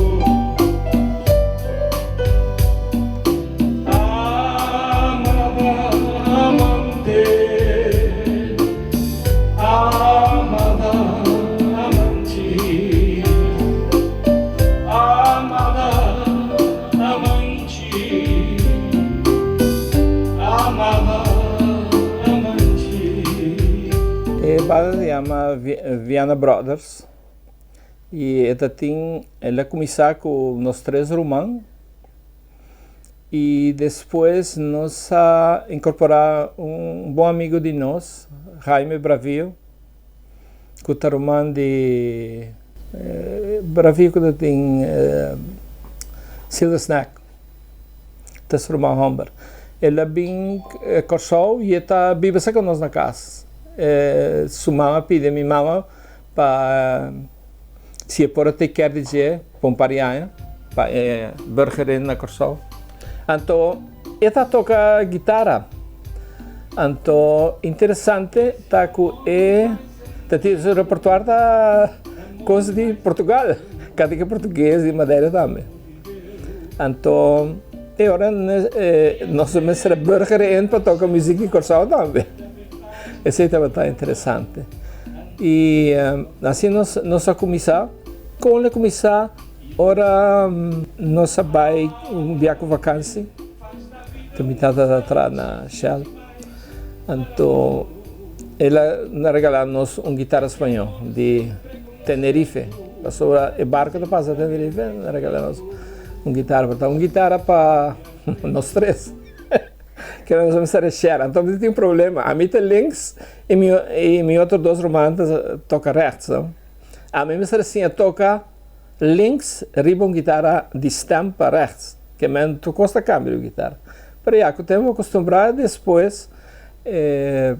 Amada amante, amada amante. banda ta yama Viana Brothers y e ta tin el a cuminsa cu nos tres ruman y despues nos a incorpora un bon amigo di nos Jaime Bravio cu ta ruman di Bravio cu ta tin Silver Snack. Ta su ruman homber. El a bin Kòrsou i e ta biba serka nos na kas. Su mama pidi mi mama pa si e por a take care di dje pa un par di aña pa e burgerin na Kòrsou. Anto e ta toka gitara. Anto interesante ta ku e ta tin su repertoar ta kos di Portugal, kanta ki portugues di Madeira tambe. Anto e ora nos mester a burger in pa toka muziek di Kòrsou tambe. Esei tabata interesante. I asina nos nos a kuminsá. Kon a kuminsá? Ora nos a bai un bia ku vakansi, ku mi tata ta traha na Shell. Anto el a regalá nos un gitara spañó di Tenerife. Pasobra e barco ta pasa Tenerife, nan regala nos un guitarra, pero ta un guitarra pa nos tres. Ke nos a mester share. Anto mi tin un problema. Ami ta links y mi y mi otro dos ruman ta toca rechts. No? Ami mester siña toca links riba un guitarra di stem pa rechts. Ke men tur cos ta cambia riba guitarra. Pero ya, cu tempo acostumbra despues eh,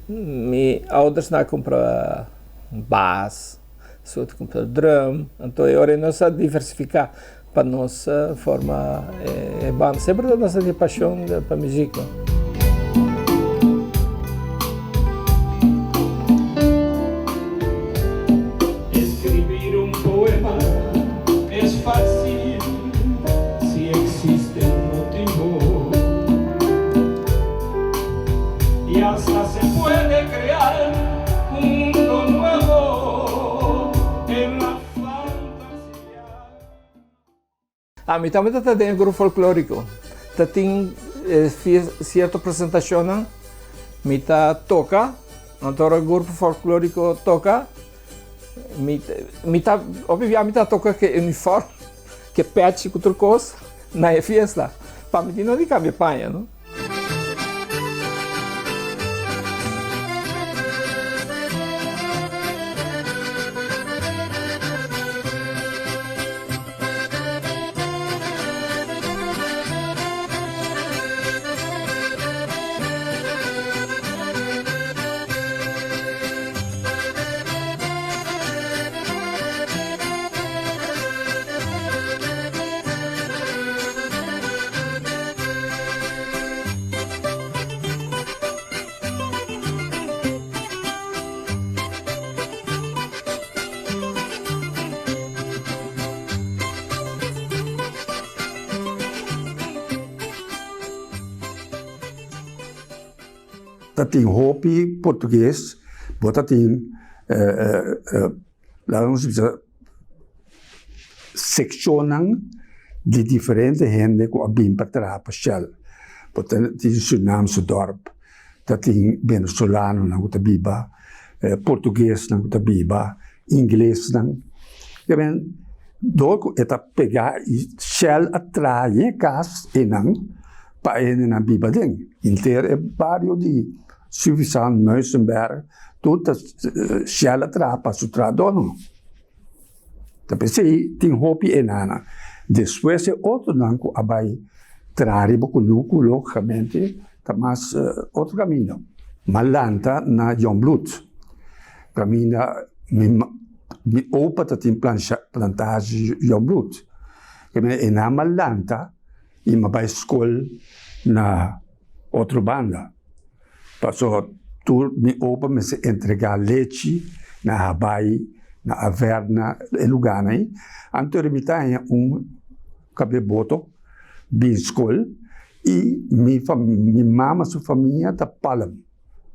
mi ouders nan a cumpra bas, su cumpra drum, anto e ora nos a diversifica pa nos forma e banda. Semper nos a tin pasion pa muziek. Escribir un poema es fácil si existe un motivo y hasta se puede crear un mundo nuevo en la fantasía. Ami tambe ta ta den e grupo folkloriko. Ta tin sierto presentashonnan mi ta toka, anto ora e grupo folkloriko toka mi mi ta hopi bia mi ta toka ku e uniform, ku e pèchi ku tur kos na e fiesta. Pa mi tin no di kambia paña no. Ta tin hopi portugues, bo ta tin laga nos bisa sekshonnan di diferente hende ku a bin pa traha pa Shell. Bo ta tin Surinaamse dorp, ta tin Venezolanonan ku ta biba, Portuguesnan ku ta biba, Inglesnan. Dor ku e ta pega i Shell a traha yen kas einan pa e hendenan biba aden. Henter e bario di Suffisant, Muizenberg, tur ta Shell a traha pa su trahadónan. Ta p'esei tin hopi enana. Despues e otronan ku a bai traha riba kunuku lógikamente ta mas otro kaminda. M'a lanta na Jongbloed, kaminda mi mi opa ta tin plantage Jongbloed. Enan m'a lanta i m'a bai skol na otro banda. Pasobra tur mi opa mester entregá lechi na Habaai, na Averna, e lugánan ei. Anto mi ta haña un kab'é boto bin skol i mi mi mama su famia ta Palm,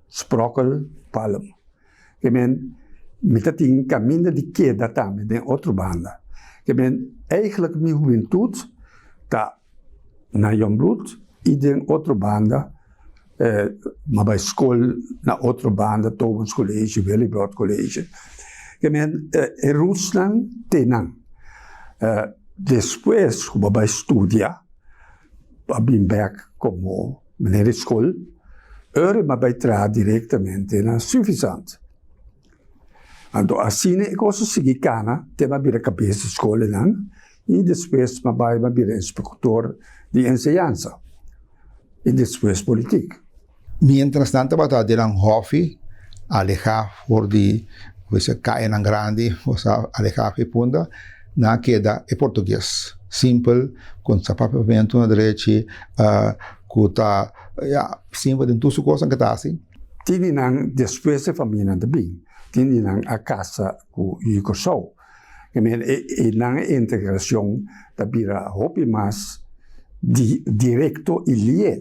Sprokkel Palm. Ke men mi ta tin kaminda di keda tambe den otro banda. Ke men eigentlik mi hubentut ta na Jongbloed i den otro banda. M'a bai skol na otro banda, Tobens College, Willibrord College. Ke men e rootsnan te nan. Despues ku bo bai studia, bo a bin bek komo meneer di skol, ora mi a bai traha direktamente na Stuyvesant. Anto asina e kos a sigui kana te mi a bira kabes di skol einan i despues mi a bai mi a bira inspektor di enseñansa i despues politik. Mientras nan tabata den nan hòfi, alehá for di kayanan grandi, osea alehá for di Punda, nan a keda e portugues simpel ku sa papia papiamentu na drechi, ku ta ya simpel den tur su kosnan ku ta hasi. Tin di nan despues e famianan ta bin, tin di nan a kasa ku yu Kòrsou. E men e nan integrashon ta bira hopi mas direkto i lié.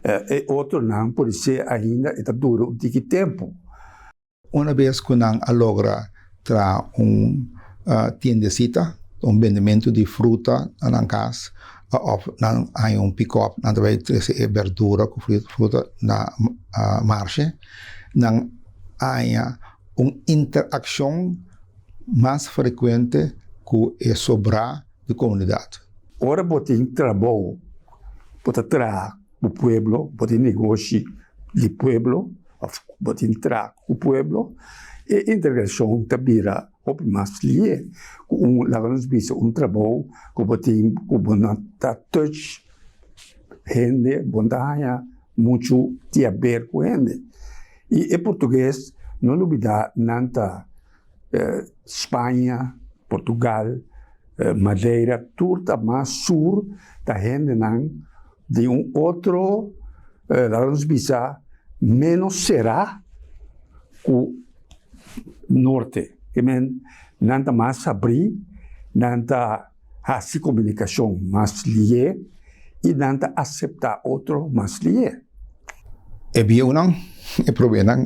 E otronan por ser ainda e ta dura un tiki tempu. Una bes ku nan a logra traha un tiendesita, un bendementu di fruta na nan kas òf nan haña un pikòp, nan ta bai trese e bèrdura ku fruta na marshe, nan haña un interakshon mas frekuente ku e sobrá di komunidat. Ora bo tin trabou, bo ta traha ku pueblo, bo tin negoshi di pueblo òf bo tin traha ku pueblo, e integrashon ta bira hopi mas lié ku un, laga nos bisa, un trabou ku bo tin ku bo no ta touch hende, bo no ta haña muchu di haber ku hende. I e portugues, no lubida nan ta Spaña, Portugal, Madeira, tur ta mas sur ta hendenan di un otro, laga nos bisa, menos será ku norte. Ke men nan ta mas habrí, nan ta hasi komunikashon mas lié i nan ta aseptá otro mas lié. E bieunan, e probenan,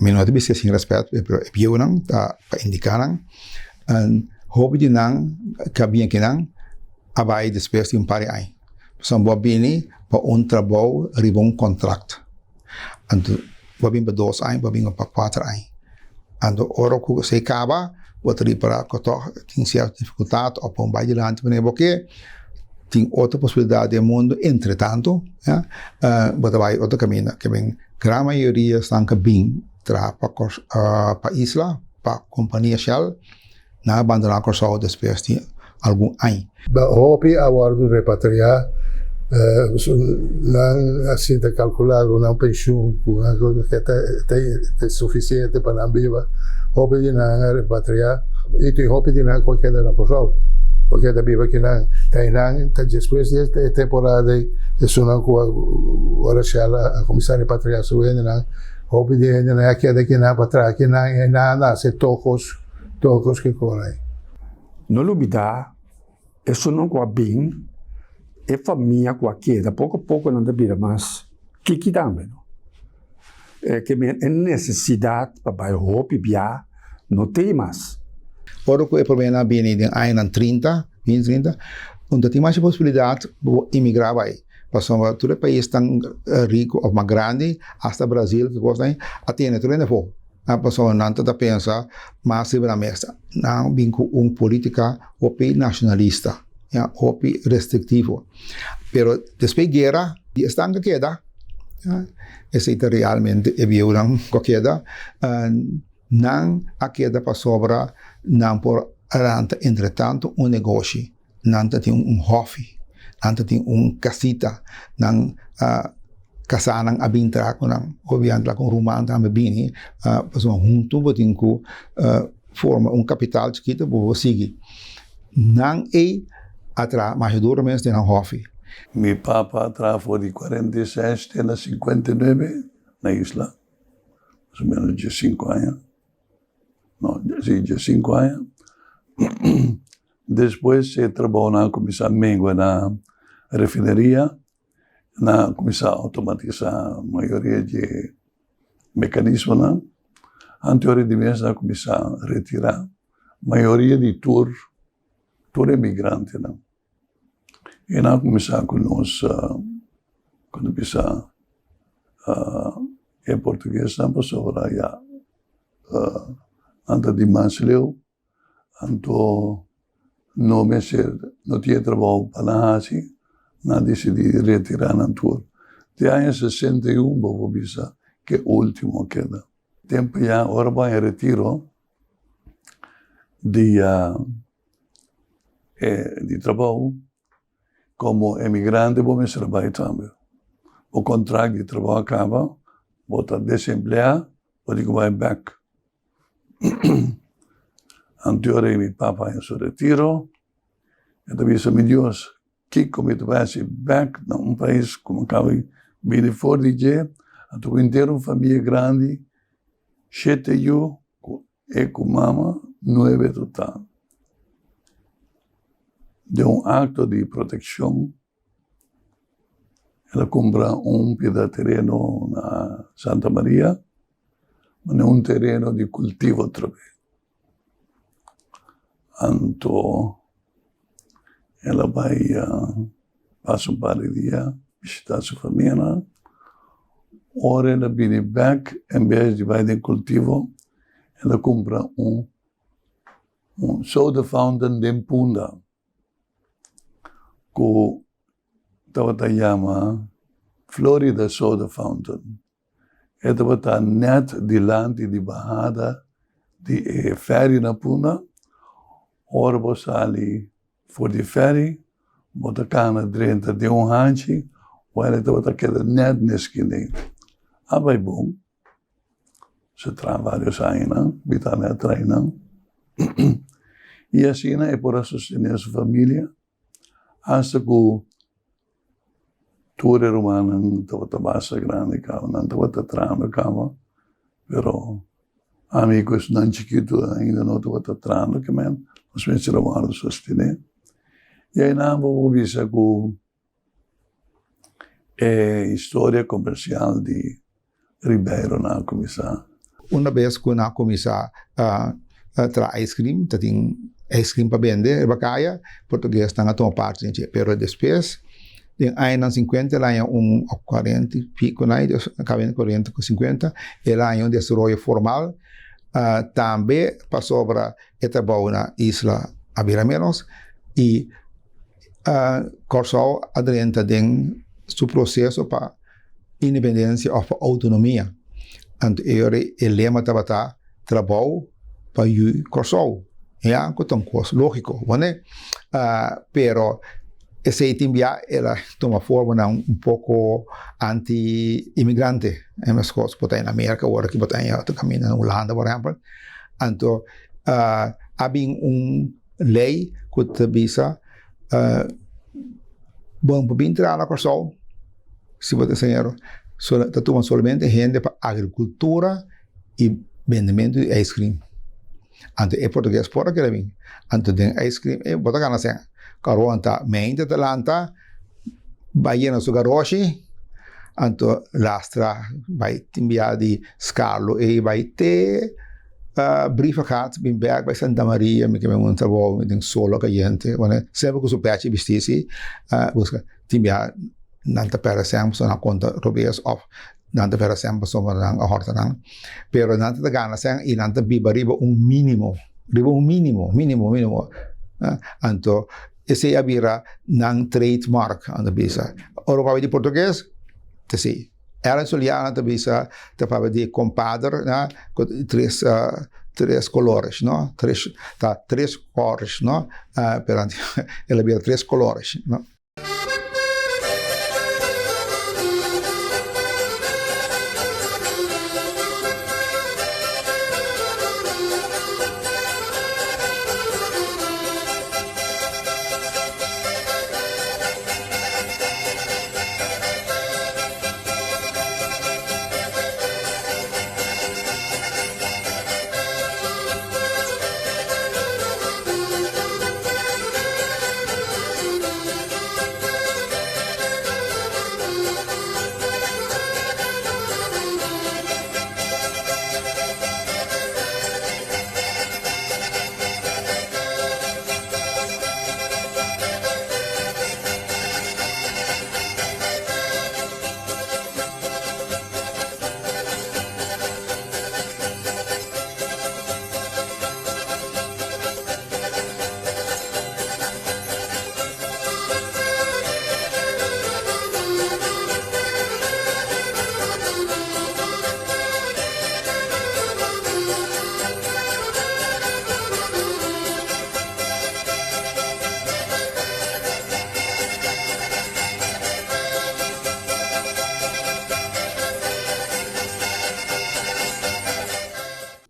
mi no ta bisa sin rèspèt, pero e bieunan ta pa indiká nan, hopi di nan ku a bini akinan a bai despues di un par di aña. Pasobra bo a bini pa un trabou riba un kontrakt. Anto bo a bini pa dos aña, bo a bini pa kuater aña. Anto ora ku esei kaba, bo ta ripará ku tòg tin sierto difikultat òf bo no bai dilanti manera bo ke. Tin otro posibilidat den mundu entretanto, ya, bo ta bai otro kaminda. Ke men gran mayoria esnan ku bin traha pa pa isla, pa kompania Shell, nan a bandoná Kòrsou despues di algun aña. Hopi a wòrdu repatriá, nan a sinta kalkulá ku nan penshun ku nan ke ta sufisiente pa nan biba. Hopi di nan a repatriá i tin hopi di nan ku a keda na Kòrsou, ku a keda biba akinan. Ta einan ta despues di e temporada ei esunnan ku ora Shell a kuminsá repatriá su hendenan, hopi di e hendenan a keda akinan pa traha akinan i einan a nase tokos. Tur kos ke kore. No lubidá, esunnan ku a bin, e famia ku a keda, poko a poko nan ta bira mas chiki tambe no. E ke men e nesesidat pa bai hopi bia no tei mas. Ora ku e problema a bini den añanan trinta, binti trinta, no ta tin masha posibilidat pa bo imigrá bai, pasobra tur e paisnan riku òf mas grandi, asta Brazil ki kos nan, a tene tur hende afó. A pasobra nan ta ta pensa mas riba nan mesa. Nan bin ku un politika hopi nashonalista, ya, hopi restriktivo. Pero despues guera, di esnan ku keda, ya, esei ta realmente e bieunan ku a keda, nan a keda pasobra nan por lanta entretanto un negoshi. Nan ta tin un hòfi, nan ta tin un kasita, nan kasánan a bin traha ku nan, hopi a traha ku ruman tambe bini, pasobra huntu bo tin ku forma un kapital chikitu pa bo sigui. Nan ei a traha masha duru mes den nan hòfi. Mi papa a traha for di 46 te na 59 na isla, mas o menos diesinku aña, no, si diesinku aña. Despues e trabounan a kuminsá mengua na refineria, nan a kuminsá outomatisá mayoria di e mekanismonan. Antes ora di mes nan a kuminsá retirá mayoria di tur tur e migrantenan. I nan a kuminsá ku nos, ku ta bisa. E portuguesnan pasobra ya nan ta di mas leu, anto no mester no tin e trabou pa nan hasi, nan a disidí di retirá nan tur. Te aña 61 bo por bisa ku e último a keda. Tempu ya ora bo haña retiro di di trabou Komo emigrante bo mester a bai tambe. Bo kontrakt di trabou a kaba, bo ta desempleá, bo tin ku bai bèk. Anto ora mi papa haña su retiro, e ta bisa, Mi Dios, kiko mi ta bai hasi bèk na un pais ku mi kaba di bini for di dje? Anto ku henter un famia grandi, shete yu ku E ku mama nuebe total. Den un akto di protekshon el a kumpra un pida tereno na Santa Maria, manera un tereno di kultivo atrobe. Anto el a bai pasa un par di dia bishita su famianan. Ora el a bini bek en bes di bai den kultivo el a kumpra un soda fountain den Punda ku tabata yama Florida Soda Fountain. E tabata nèt dilanti di bahada di e fèri na Punda. Ora bo sali for di fèri, bo ta kana drenta den un hanchi, wèl e tabata keda nèt na e skina ei. A bai bon, se traha vários añanan, mi tambe a traha einan. I asina e por a sostené su familia Hasta ku tur e rumannan tabata basta grandi kaba, nan tabata trahando kaba, pero ami ku esnan chikitu ainda no tabata trahando kimen, nos mester a wòrdu sostené. I einan bo por bisa ku e historia komersial di Ribeironan a kuminsá. Una bes ku nan a kuminsá traha ice cream, ta tin ice cream pa bende riba kaya, portuguesnan a tuma parti den dje. Pero despues, den añanan sinkuenta el haña un, òf kuarenta i piko nan, kuarenta ku sinkuenta, el haña un desaroyo formal, tambe pasobra e trabou na isla a bira ménos i Kòrsou a drenta den su proseso pa independensia òf pa outonomia. Anto e ora e lema tabata trabou pa yu Kòrsou. Ya, ku ta un kos lógiko, wone? Pero esei tin bia el a tuma formanan un poko anti-imigrante. E meskos ku ta na Merka ora ku bo ta haña otro kaminda na Hulanda por ehèmpel. Anto a bin un lei ku ta bisa Bo no por bin traha na Kòrsou si bo ta estranhero. Ta tuma solamente hende pa agrikultura i bendementu di ijskrim. Anto e portugues por a kere bin. Anto den ijskrim e bo ta gana sèn. Kòrò ta meinte ta lanta bai yena su garoshi anto lastra bai tin bia di Skarlo ei bai te Brievengat bin bek bai Santa Maria mi ke bin un trabou den solo kayente semper ku su pechi bisti si buska tin bia nan ta perde sèn pasobra nan a konta robes òf nan ta perde sèn pasobra nan a hòrta nan pero nan ta gana sèn i nan ta biba riba un minimo riba un minimo minimo minimo anto esei a bira nan trademark nan ta bisa ora bo papia di portugues ta esei. Ellen Soliana ta bisa ta papia di kompader na ku tres tres kolores no tres ta tres kores no pero el a bira tres kolores no.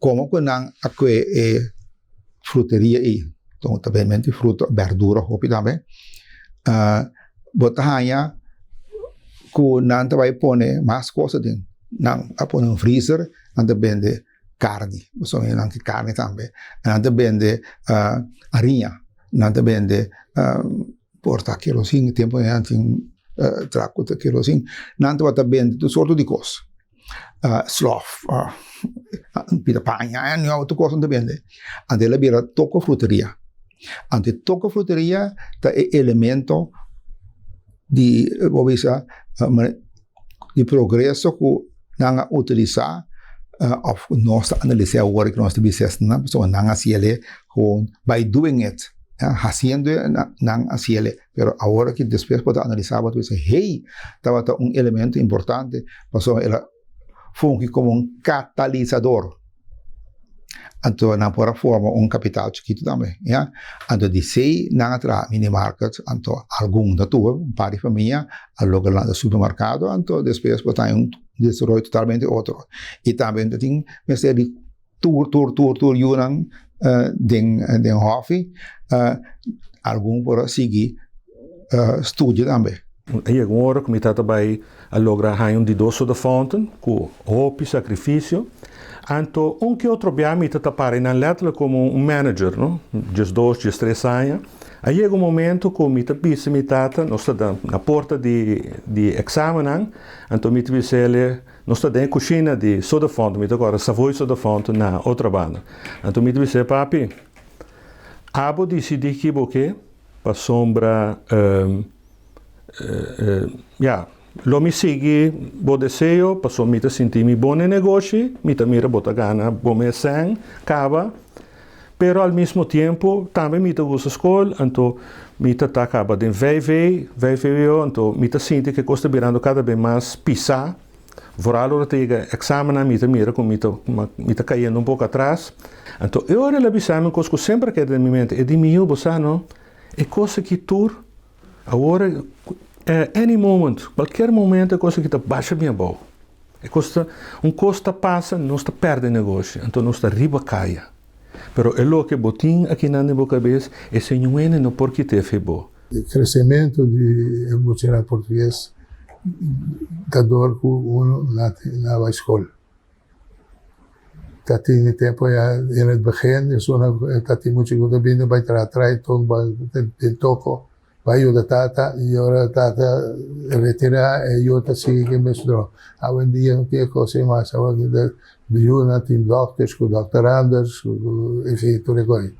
Komo ku nan a kue e fruteria ei, ta bende fruta, bèrdura hopi tambe, bo ta haña ku nan ta bai pone mas kos aden. Nan a pone un freezer, nan ta bende karni, pasobra nan tin karni tambe, nan ta bende hariña, nan ta bende por ta kerosin, e tempu nan tin traha ku kerosin, nan tabata bende tur sorto di kos. Slof, pida paña, tur kos nan ta bende. Anto el a bira toko fruteria. Anto e toko fruteria ta e elemento di bo bisa di progreso ku nan a utilisa òf nos ta analisá awor ku nos ta bisa esnan pasobra nan a hasiel by doing it, hasiendo nan a hasiel. Pero awor aki despues bo ta analisá bo ta bisa hey, tabata un elemento importante pasobra el a fungi komo un katalisador. Anto nan por a forma un kapital chikitu tambe, ya. Anto di esei nan a traha mini market, anto algun ta tur, un par di famia a logra lanta supermerkado, anto despues bo ta haña un desaroyo totalmente otro. I tambe ta tin mester di Tur tur tur tur yunan den den hòfi algun por a sigui studia tambe. A yega un ora ku mi tata bai a logra haña un di dos soda fountain ku hopi sakrifisio. Anto un ke otro bia mi ta para einan letterlijk komo un manager, no, diesdos, diestres aña. A yega un momento ku mi ta bisa mi tata, nos ta na porta di di eksamennan, anto mi ta bisa el, Nos ta den e kushina di Sodafont, mi ta kòrda Savoy Sodafont na Otrabanda. Anto mi ta bis'é, Papi, abo disidí ki bo ke pasobra ya, lo mi sigui bo deseo pasobra mi ta sinti mi bon den negoshi, mi ta mira bo ta gana bo mes sèn kaba, pero al mismo tiempo tambe mi ta gusta skol, anto mi ta ta kaba den VV, VVO, anto mi ta sinti ku e kos ta birando kada be mas pisá, vooral ora ta yega eksamennan mi ta mira ku mi ta mi ta kayendo un poko atras, anto e ora el a bisa mi un kos ku semper a keda den mi mente, e di mi yu bo sa no, e kos aki tur awor any moment, kualkier momento e kos aki ta basha mi abou. E kos ta, un kos ta pasa, nos ta pèrdè negoshi, anto nos ta riba kaya. Pero e loke bo tin akinan den bo kabes, e Señor hende no por kit'é fe bo. E kresementu di e muchanan portugues ta dor ku unu na bai skol. Ta tin e tempu ya in het begin esun ta tin mucha ku ta bini bai traha traiton den toko. Pa yuda tata y ora tata retira e yu ta sigui cu e mes trabao. Awendia no tin e cos ey mas, awendia di yunan tin dokters cu doctoranders cu enfin tur e cos ey.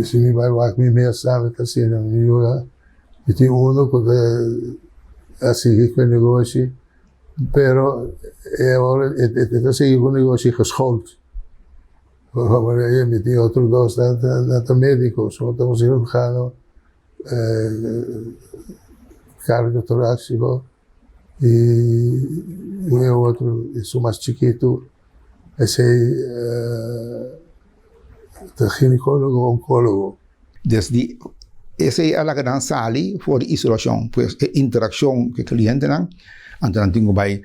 Si mi bay wak mi mes tambe ta asina, mi yuda mi tin uno cu ta sigui cu e negoshi pero e ora e ta sigui cu e negoshi geschoold. Mi tin otro dos nan ta medico, so ta un cirujano cardiothoracico y e otro esun mas chikito esey ta ginecologo oncologo. Desdi esey a laga nan sali for di isolacion, pues e interaccion cu e clientenan, anto nan tin cu bay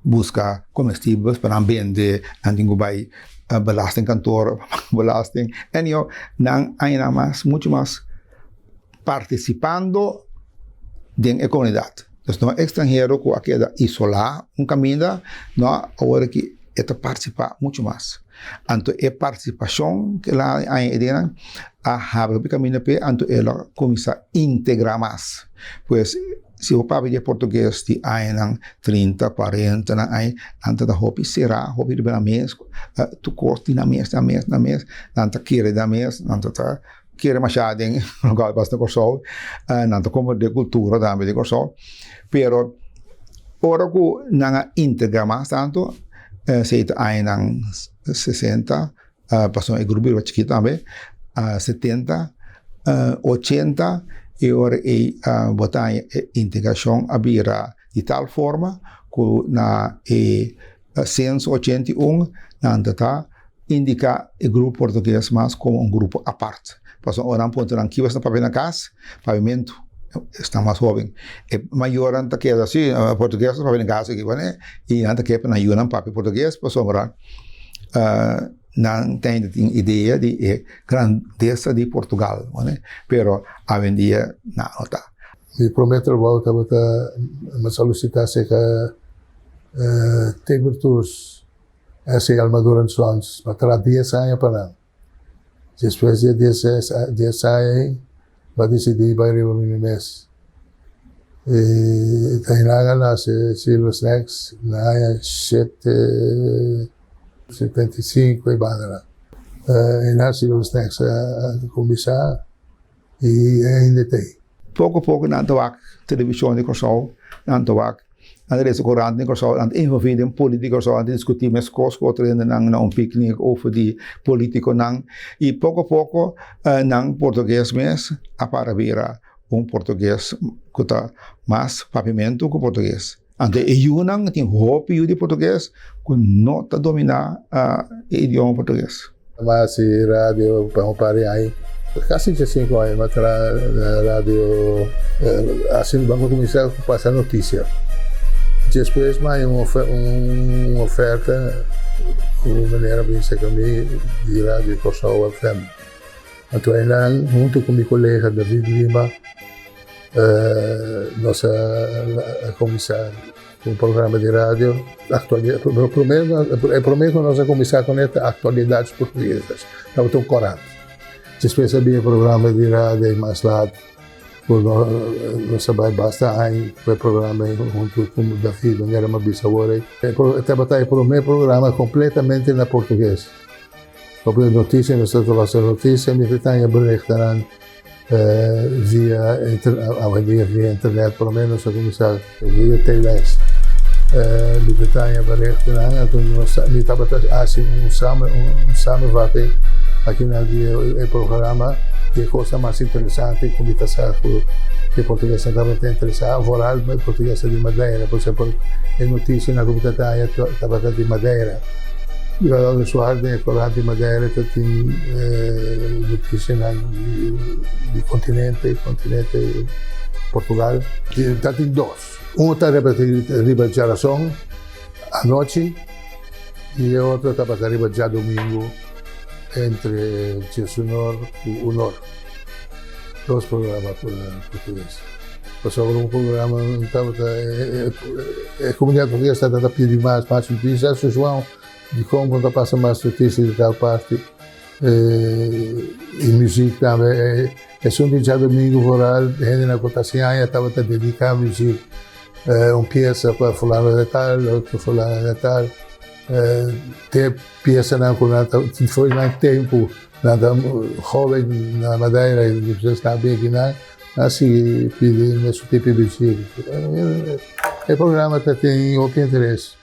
buska comestibels pa nan bende, nan tin cu bay belastingkantoor pa paga belasting. Anyhow, nan aña mas, mucho mas participando den e comunidad. Dus no extranhero cu a keda isola un caminda, no, awor aki e ta participa mucho mas. Anto e participacion cu el a haña e dianan a habri hopi caminda p'e, anto el a cuminsa integra mas. Pues si bo papia di e portugues di añanan trinta, cuarenta nan aña, nan ta hopi sera, hopi riba nan mes, tur cos di nan mes, nan mes, nan mes, nan ta kere nan mes, nan ta ta kere masha den loke pasa na Kòrsou, nan ta komprende kultura tambe di Kòrsou, pero ora ku nan a integrá mas tantu, esei ta añanan sesenta, pasobra e grupo tabata chikito tambe, setenta, ochenta, e ora ei bo ta haña e integrashon a bira di tal forma ku na e Censo 81 nan ta ta indica e grupo portugues mas como un grupo apart. Pasobra ora nan puntra nan kiba esnan papia na cas, papiamentu. Esnan mas hoben. E mayornan ta keda si, portugues ta papia den kas aki kuné, i nan ta ke pa nan yunan papia portugues pasobra nan ta tin idea di e grandesa di Portugal, kuné, pero awendia nan no ta. Mi promé trabou tabata mi a solisitá serka Taber Tours SL Maduro and Sons. Mi a traha dies aña pa nan. Despues di e dies aña ei, mi a disidí bai riba mi mes. I ta hina a nase Silver Snacks na aña shete 75 e banda nan. Hina Silver Snacks a kuminsá i ainda ta ei. Poko poko nan ta wak televishon di Kòrsou, nan ta wak, nan ta lesa korant di Kòrsou, nan ta envolví den polítika di Kòrsou, nan ta diskutí meskos ku otro hendenan na un piknik over di polítikonan. I poko poko nan portugues mes a para bira un portugues ku ta mas papiamentu ku portugues. Anto e yunan tin hopi yu di portugues ku no ta dominá e idioma portugues. Mi a hasi radio pa un par di aña, kasi diesinko aña mi a traha na radio, asi mi a kuminsá pasa notisia. Despues mi a haña un oferta ku un manera a bin serka mi di Radio Kòrsou FM. Anto einan huntu ku mi kolega David Lima Nos a kuminsá ku un programa di radio, e promé ku nos a kuminsá kuné ta Actualidades Portuguesas, tabata un korant. Despues a bin e programa di radio i mas lat ku nos a bai basta aña ku e programa ei huntu ku David manera mi a bisa awor ei. Tabata e promé programa kompletamente na portugues. Notisia, nos tabata pasa notisia, mi ta taña berichtennan. Via awendia via internet por lo menos a kuminsá via telex. Mi ta taña berichtennan anto mi tabata hasi un un samenvatting aki na di e programa di e kosnan mas interesante ku mi ta sa ku e portuguesnan tabata interesá vooral e portuguesnan di Madeira por ehempel e notisianan ku mi ta taña tabata di Madeira. Geraldo Suarez den e korant di Madeira ta tin notisianan di kontinente, kontinente Portugal. Ta tin dos. Un ta repetí riba djarason anochi i e otro tabata riba djadumingu entre diesunor ku unor. Dos programa portugues. Pasobra un programa tabata e comunidad portugues tabata pidi mas mas noticias. Su João dicon bo no ta pasa mas noticias di tal parti y muziek tambe. Esun di djadomingo vooral hendenan cu ta haci aña tabata dedica muziek. Un pieza pa fulano de tal, otro fulano de tal. Te piezanan cu nan ta foi nan tempo nan ta hoben na Madeira y despues nan a bin akinan. A sigui pidi mesun tipo di bishita. E programa ta tin hopi interes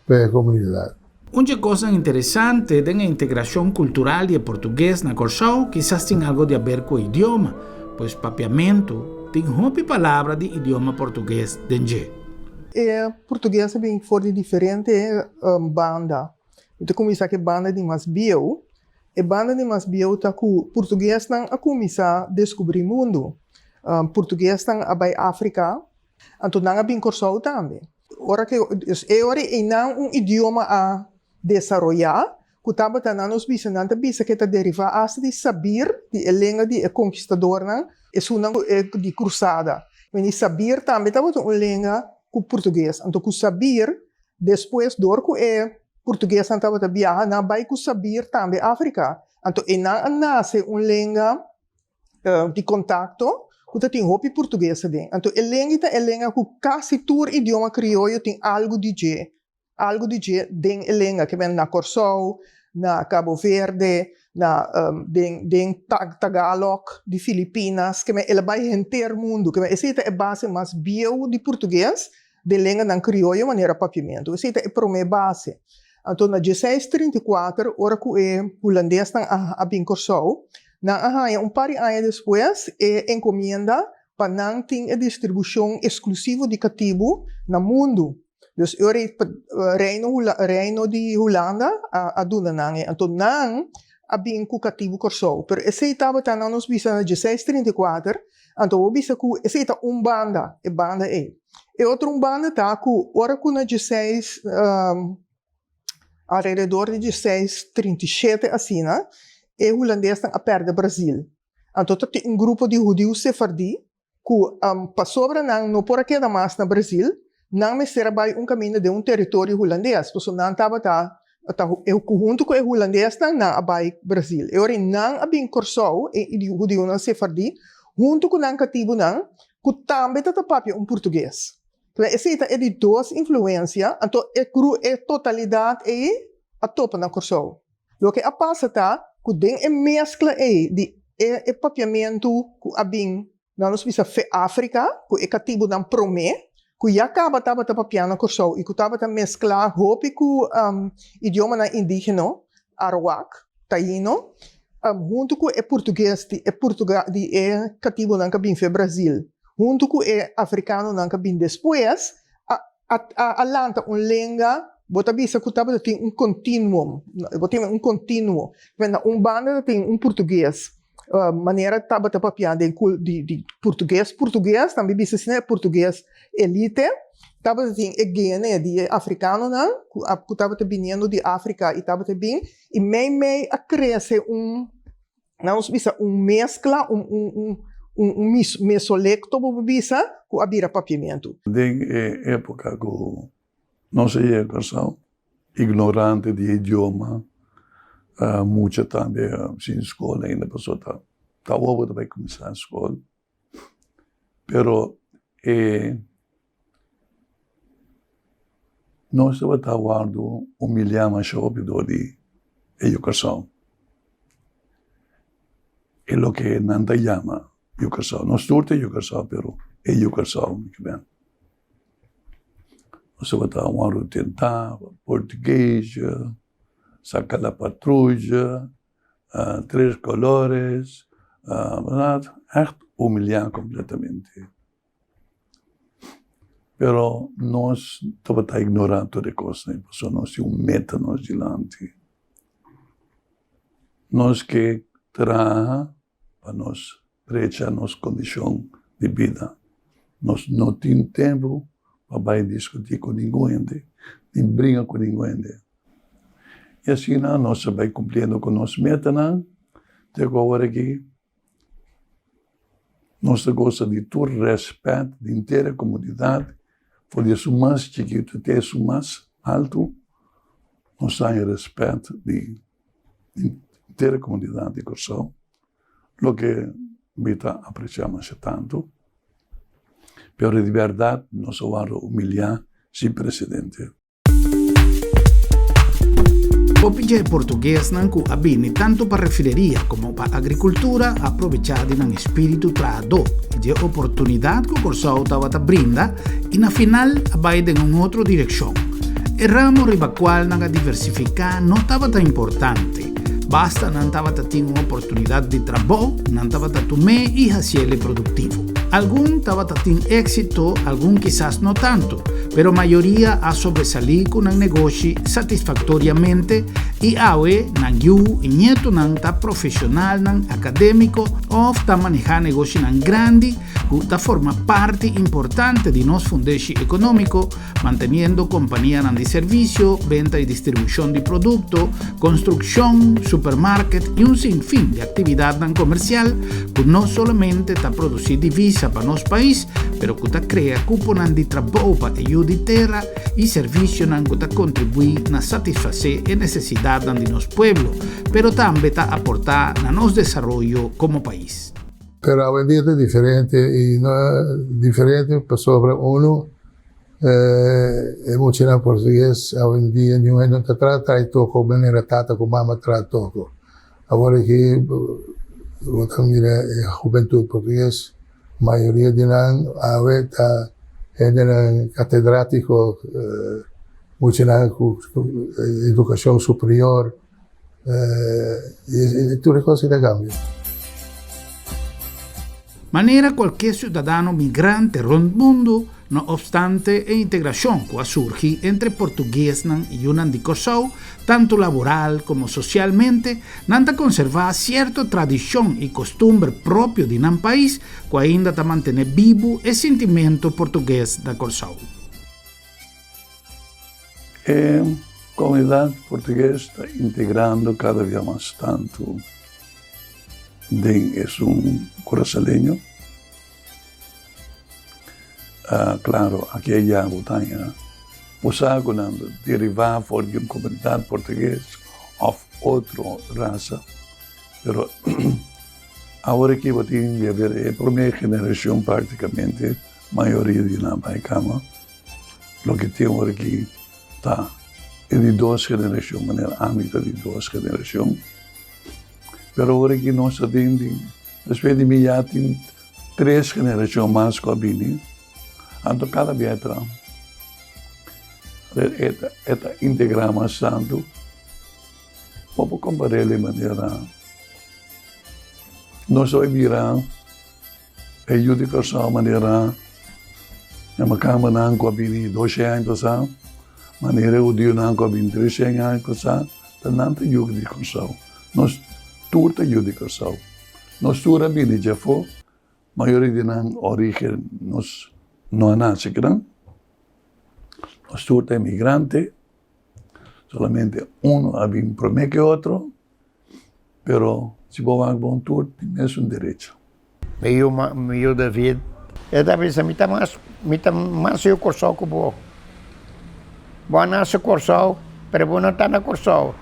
pa e komunidat. Un dje kosnan interesante den e integrashon kultural di e portugues na Kòrsou kisas tin algo di aber ku e idioma, pues papiamentu tin hopi palabra di idioma portugues den dje. E portugues a bin for di diferente banda. Mi ta kuminsá ku e banda di mas bieu. E banda di mas bieu ta ku portuguesnan a kuminsá deskubrí mundu. Portuguesnan a bai Afrika, anto nan a bin Kòrsou tambe. Ora ku e ora einan un idioma a desaroyá ku tabata nan nos bisa, nan ta bisa ku e ta derivá asta di sabir di e lenga di e konkistadornan, esunnan di krusada. Wini sabir tambe tabata un lenga ku portugues. Anto ku sabir despues dor ku e Portuguesnan tabata biaha, nan a bai ku sabir tambe Afrika. Anto einan a nase un lenga di kontakto ku ta tin hopi portugues aden. Anto e lenga ta e lenga ku kasi tur idioma krioyo tin algu di dje, algu di dje den e lenga. Ke men na Kòrsou, na Kabo Verde, na den den Tagalog di Filipinas, ke men el a bai henter mundu. Ke men esei ta e base mas bieu di portugues Den lenganan krioyo manera papiamentu. Esei ta e promé base. Anto na dieseis 34, ora ku e hulandesnan a a bin Kòrsou, nan a haña un par di aña despues e enkomienda pa nan tin e distribushon esklusivo di katibu na mundu. Dus e ora ei Reino Reino di Hulanda a a duna nan e. Anto nan a bin ku katibu Kòrsou. Pero esei tabata nan nos bisa na dieseis 34. Anto bo bisa ku esei ta un banda, e banda ei. E otro un banda ta ku ora ku na dieseis, alrededor di dieseis 37 asina, e hulandesnan a pèrdè Brazil. Anto ta tin un grupo di hudiu sefardí ku pasobra nan no por a keda mas na Brazil, nan mester a bai un kaminda den un teritorio hulandes, pasobra nan tabata ta ku huntu ku e hulandesnan nan a bai Brazil. E ora ei nan a bin Kòrsou, e hudiunan sefardí, huntu ku nan katibunan, ku tambe ta ta papia un portugues. Entonces esei ta e di dos influensia, anto e gru e totalidat ei a topa na Kòrsou. Loke a pasa ta ku den e meskla ei di e e papiamentu ku a bin na nos bisa fe Afrika ku e katibunan promé ku ya kaba tabata papia na Kòrsou i ku tabata mesklá hopi ku idiomanan indígeno, Arawak, Taíno, huntu ku e portugues di e Portugal di e katibunan ku a bin fe Brazil huntu ku e afrikanonan ku a bin despues a a lanta un lenga, bo ta bisa ku tabata tin un continuum, bo tin un continuo. Na un banda ta tin un portugues, manera tabata papia den di di portugues portugues, tambe bisa asina e portugues elite, tabata tin e gene di e afrikanonan ku a ku tabata biniendo di Afrika i tabata bin i mei mei a krese un Nan nos bisa un mezcla, un un un un un mesolecto bo por bisa cu a bira papiamentu. Den e epoca cu nos a yega Curaçao, ignorante di e idioma, mucha tambe sin scol ainda pasobra ta awor bo ta bay cuminsa scol, pero e nos tabata wòrdu humiliá masha hopi dor di e yu Kòrsou. E loke nan ta yama yu Kòrsou. Nos tur ta yu Kòrsou pero e yu Kòrsou mi ke ben. Nos tabata wòrdu tentá pa portugues, saka la patruya, tres kolores, ègt humiliá kompletamente. Pero nos tabata ignorá tur e kosnan pasobra nos tin un meta nos dilanti. Nos ke traha pa nos drecha nos kondishon di bida. Nos no tin tempu pa bai diskutí ku ningun hende ni bringa ku ningun hende. I asina nos a bai kumpliendo ku nos metanan te ku awor aki. Nos ta gosa di tur rèspèt di henter e komunidat, for di esun mas chikitu te esun mas altu, nos ta haña rèspèt di henter e komunidat di Kòrsou, loke mi ta apresiá masha tantu. Pero di bèrdat nos a wòrdu humiliá sin presedente. Hopi dje portuguesnan ku a bini tantu pa refineria komo pa agrikultura a probechá di nan espíritu trahadó i dje oportunidat ku Kòrsou tabata brinda i na final a bai den un otro direkshon. E ramo riba kual nan a diversifiká no tabata importante, basta nan tabata tin un oportunidat di trabou, nan tabata tum'é i hasiel e produktivo. Algun tabata tin éksito, algun kisas no tantu. Pero mayoria a sobresalí ku nan negoshi satisfaktoriamente i awe nan yu i ñetunan ta profeshonalnan akadémiko òf ta manehá negoshinan grandi ku ta forma parti importante di nos fundeshi ekonómiko, manteniendo kompanianan di servisio, benta i distribushon di produkto, konstrukshon, supermarket i un sinfin di aktividatnan komersial ku no solamente ta produsí divisa pa nos pais, pero ku ta krea kuponan di trabou pa e yu di tera i servisionan ku ta kontribuí na satisfasé e nesesidatnan di nos pueblo, pero tambe ta aportá na nos desaroyo komo pais. Pero awendia ta diferente i no diferente pasobra unu e muchanan portugues awendia niun hende no ta trata e toko manera tata ku mama trata toko. Awor aki bo ta mira e hubentud portugues, mayoria di nan awe ta hendenan catedrático, muchanan cu educacion superior, y tur e cos aki ta cambia. Manera cualkier ciudadano migrante rond mundo. No opstante e integrashon ku a surgi entre portuguesnan i yunan di Kòrsou, tantu laboral komo sosialmente, nan ta konservá sierto tradishon i kostumber propio di nan pais ku ainda ta mantené bibu e sintimentu portugues na Kòrsou. E komunidat portugues ta integrando kada bia mas tantu den esun kurasaleño. Claro, aki ayá bo ta haña bo sa ku nan ta derivá for di un komunidat portugues òf otro rasa, pero awor aki bo tin di haber e promé generashon praktikamente mayoria di nan bai kama. Loke tin awor aki ta e di dos generashon, manera ami ta di dos generashon, pero awor aki nos ta den di despues di mi ya tin Tres generashon mas ku a bini, anto kada bia e ta e ta integrá mas tantu. Bo por kompar'é di manera nos a bira e yu di Kòrsou manera e makambanan ku a bini doshen aña pasá, manera e hudiunan ku a bini treshen aña pasá, ta nan ta yu di Kòrsou. Nos tur ta yu di Kòrsou. Nos tur a bini djafó, mayoria di nan orígen nos no a nase akinan. Nos tur ta emigrante, solamente uno a bin promé ke otro, pero si bo wak bon tur tin mesun derecho. Mi yu mi yu David, e ta bisa mi ta mas mi ta mas yu Kòrsou ku bo. Bo a nase Kòrsou, pero bo no ta na Kòrsou,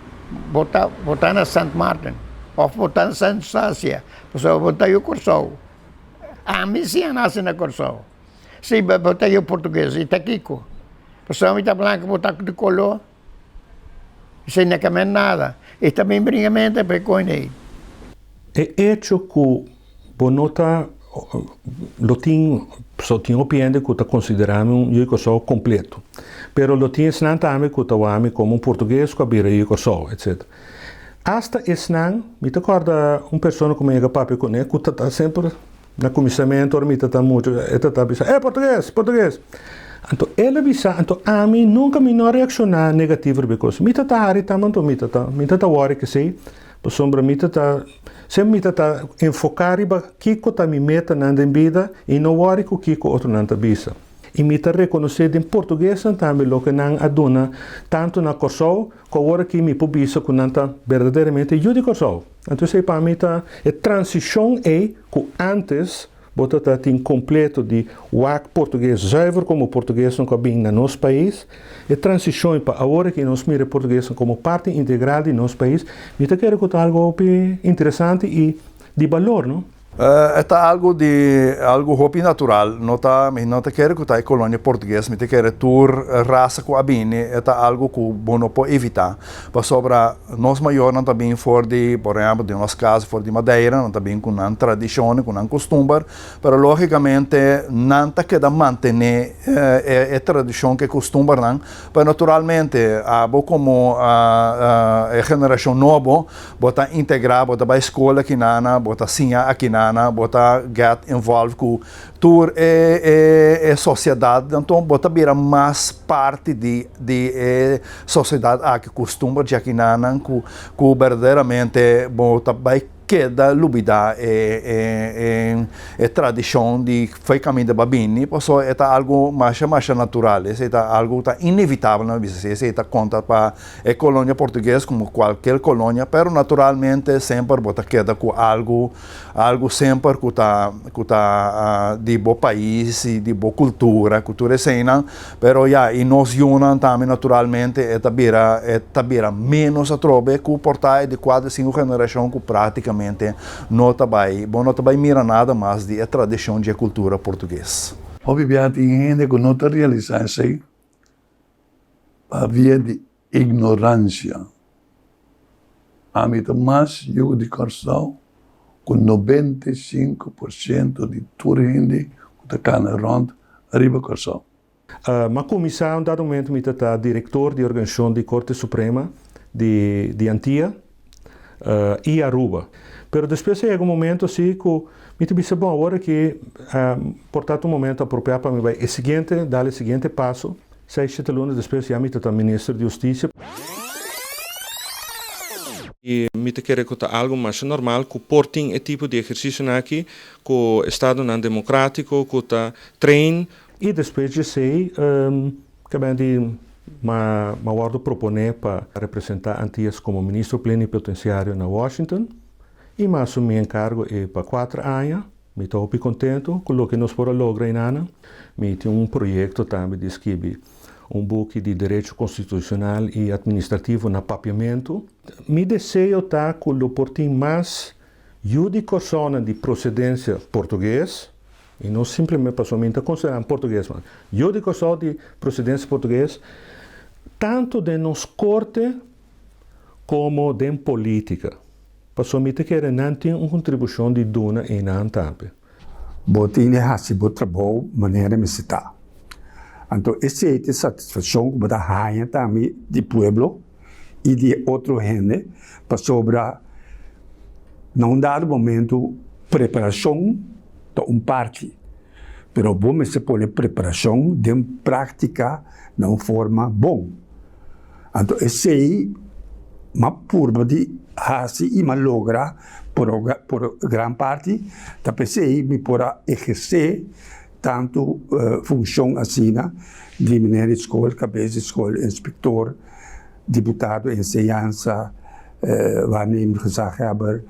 bo ta bo ta na Sant Martin òf bo ta na Sint Eustatius, pasobra bo ta yu Kòrsou. Ami si a nase na Kòrsou. Si bo bo ta yu portugues, i ta kiko? Pasobra mi ta blanku, bo ta di koló. Esei no ka men nada. E ta bin bringamente pa e koin ei. E echo ku bo no ta lo tin so tin hopi hende ku ta konsiderá mi un yu di Kòrsou kompleto. Pero lo tin esnan tambe ku ta wak mi komo un portugues ku a bira yu di Kòrsou etsetera. Asta esnan, mi ta kòrda un persona ku mi yega papia kuné ku ta ta semper Na kuminsamentu ora mi ta ta muchu e ta ta bisa, E portugues, portugues! Anto el a bisa, anto ami nunka mi no a reakshoná negativo riba e kos. Mi ta ta hari tambe anto mi ta ta, mi ta ta wòri kesei, pasobra mi ta ta, semper mi ta ta enfoká riba kiko ta mi metanan den bida i no wòri ku kiko otronan ta bisa. I mi ta rekonosé den portuguesnan tambe loke nan a duna tantu na Kòrsou ku awor aki mi por bisa ku nan ta berdaderamente yu di Kòrsou. Anto esei pa mi ta e transishon ei ku ántes bo ta ta tin kompleto di wak portugues zuiver komo portuguesnan ku a bin na nos pais. E transishon ei pa awor aki nos mira e portuguesnan komo parti integral di nos pais, mi ta kere ku ta algu hopi interesante i di balor, no? E ta algu di algu hopi natural, no ta mi no ta kere ku ta e kolonia portugues, mi ta kere tur rasa ku a bini e ta algu ku bo no por evita, pasobra nos mayornan ta bin for di por ehempel den nos kaso for di Madeira nan ta bin ku nan tradishon ku nan kustumber, pero logikamente nan ta keda mantene e tradishon ku e kustumbernan, pero naturalmente abo komo e generashon nobo Bo ta integrá, bo ta bai skol akinana, bo ta siña akinana, bo ta get involved ku tur e e e sosiedat, anto bo ta bira mas parti di di e sosiedat aki, kustumber dje akinanan ku ku berdaderamente bo ta bai keda lubidá e e e e tradishon di fo'i kaminda bo a bini, pasobra e ta algu masha masha natural, esei ta algu ku ta inevitabel nan a bisa si, esei ta konta pa E kolonia portugues komo kualker kolonia, pero naturalmente semper bo ta keda ku algu, algu semper ku ta ku ta di bo pais i di bo kultura, ku tur eseinan, pero ya i nos yunan tambe naturalmente e ta bira e ta bira ménos atrobe ku por ta e di kuater sinku generashon ku práktikamente no ta bai bo no ta bai mira nada mas di e tradishon dje kultura portugues. Hopi bia tin hende ku no ta realisá esei. Pabia di ignoransia, ami ta mas yu di Kòrsou ku 95% di tur hende ku ta kana rònt riba Kòrsou. M'a kuminsá un dado momento mi ta ta direktor di organisashon di Korte Suprema di di Antia i Aruba. Pero despues a yega un momento si ku mi ta bisa, bon, awor aki por ta ta un momento apropiá pa mi bai e siguiente, dal e siguiente paso. Seis, shete luna despues ya mi ta ta minister di hustisia. I mi ta kere ku ta algu masha normal ku por tin e tipo di ehersisionan aki ku estadonan demokratiko ku ta train. I despues di esei Kebén di m'a m'a wòrdu proponé pa representá Antias komo ministro plenipotensiario na Washington i m'a asumí enkargo ei pa kuater aña. Mi ta hopi kontentu ku loke nos por a logra einanan. Mi tin un proyekto tambe di skibi un buki di derecho konstitushonal i atministrativo na papiamentu. Mi deseo ta ku lo por tin mas yu di Kòrsounan di prosedensia portugues, i no simplemente pasobra mi ta konsiderá portugues, ma yu di Kòrsou di prosedensia portugues, tantu den nos korte komo den polítika. Pasobra mi ta kere nan tin un kontribushon di duna einan tambe. Bo tin di hasi bo trabou manera mester ta. Anto esei ta e satisfakshon ku bo ta haña tambe di pueblo i di e otro hende pasobra na un dado momento preparashon ta un parti, pero bo mester pone preparashon den práktika na un forma bon. Anto esei m'a purba di hasi i m'a logra por por gran parti, ta p'esei mi por a ehersé tantu funshon asina di meneer di skol, kabes di skol, inspektor, diputado enseñansa, waarnemend gezaghebber,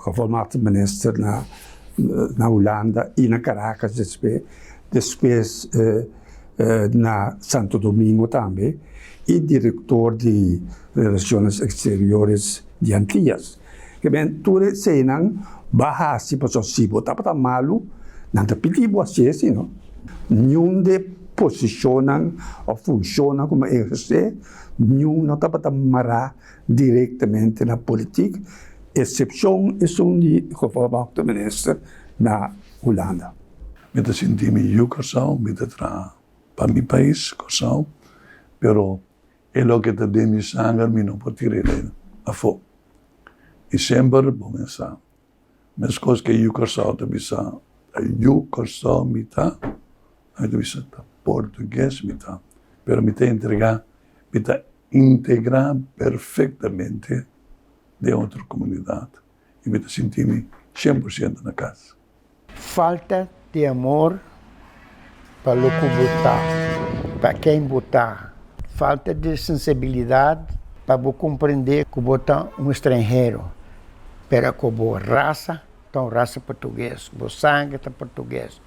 gevolmachtigd minister na na Hulanda i na Caracas despues, despues na Santo Domingo tambe i direktor di Relaciones Exteriores di Antillas. Ke men tur eseinan ba hasi pasobra si bo tabata malu nan ta pidi bo hasi esei no. Niun di e posishonnan òf funshonnan ku mi a ehersé niun no tabata mará direktamente na politik, eksepshon esun di gevolmachtigde minister na Hulanda. Mi ta sinti mi yu Kòrsou, mi ta traha pa mi pais Kòrsou, pero e loke ta den mi sanger mi no por tira el afó. I semper bo mester sa, meskos ku e yu Kòrsou ta bisa, ta yu Kòrsou mi ta, ami ta bisa ta portugues mi ta, pero mi ta entregá, mi ta integrá perfektamente den otro komunidat i mi ta sinti mi 100% na kas. Falta di amor pa lo ku bo ta, pa ken bo ta. Falta di sensibilidat pa bo komprendé ku bo ta un estranhero, pero ku bo rasa ta un rasa portugues, bo sangue ta portugues.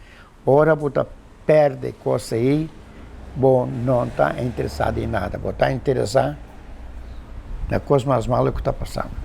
Ora bo ta perde kos ei, bo no ta interesá den nada, bo ta interesá na kos mas malu ku ta pasando.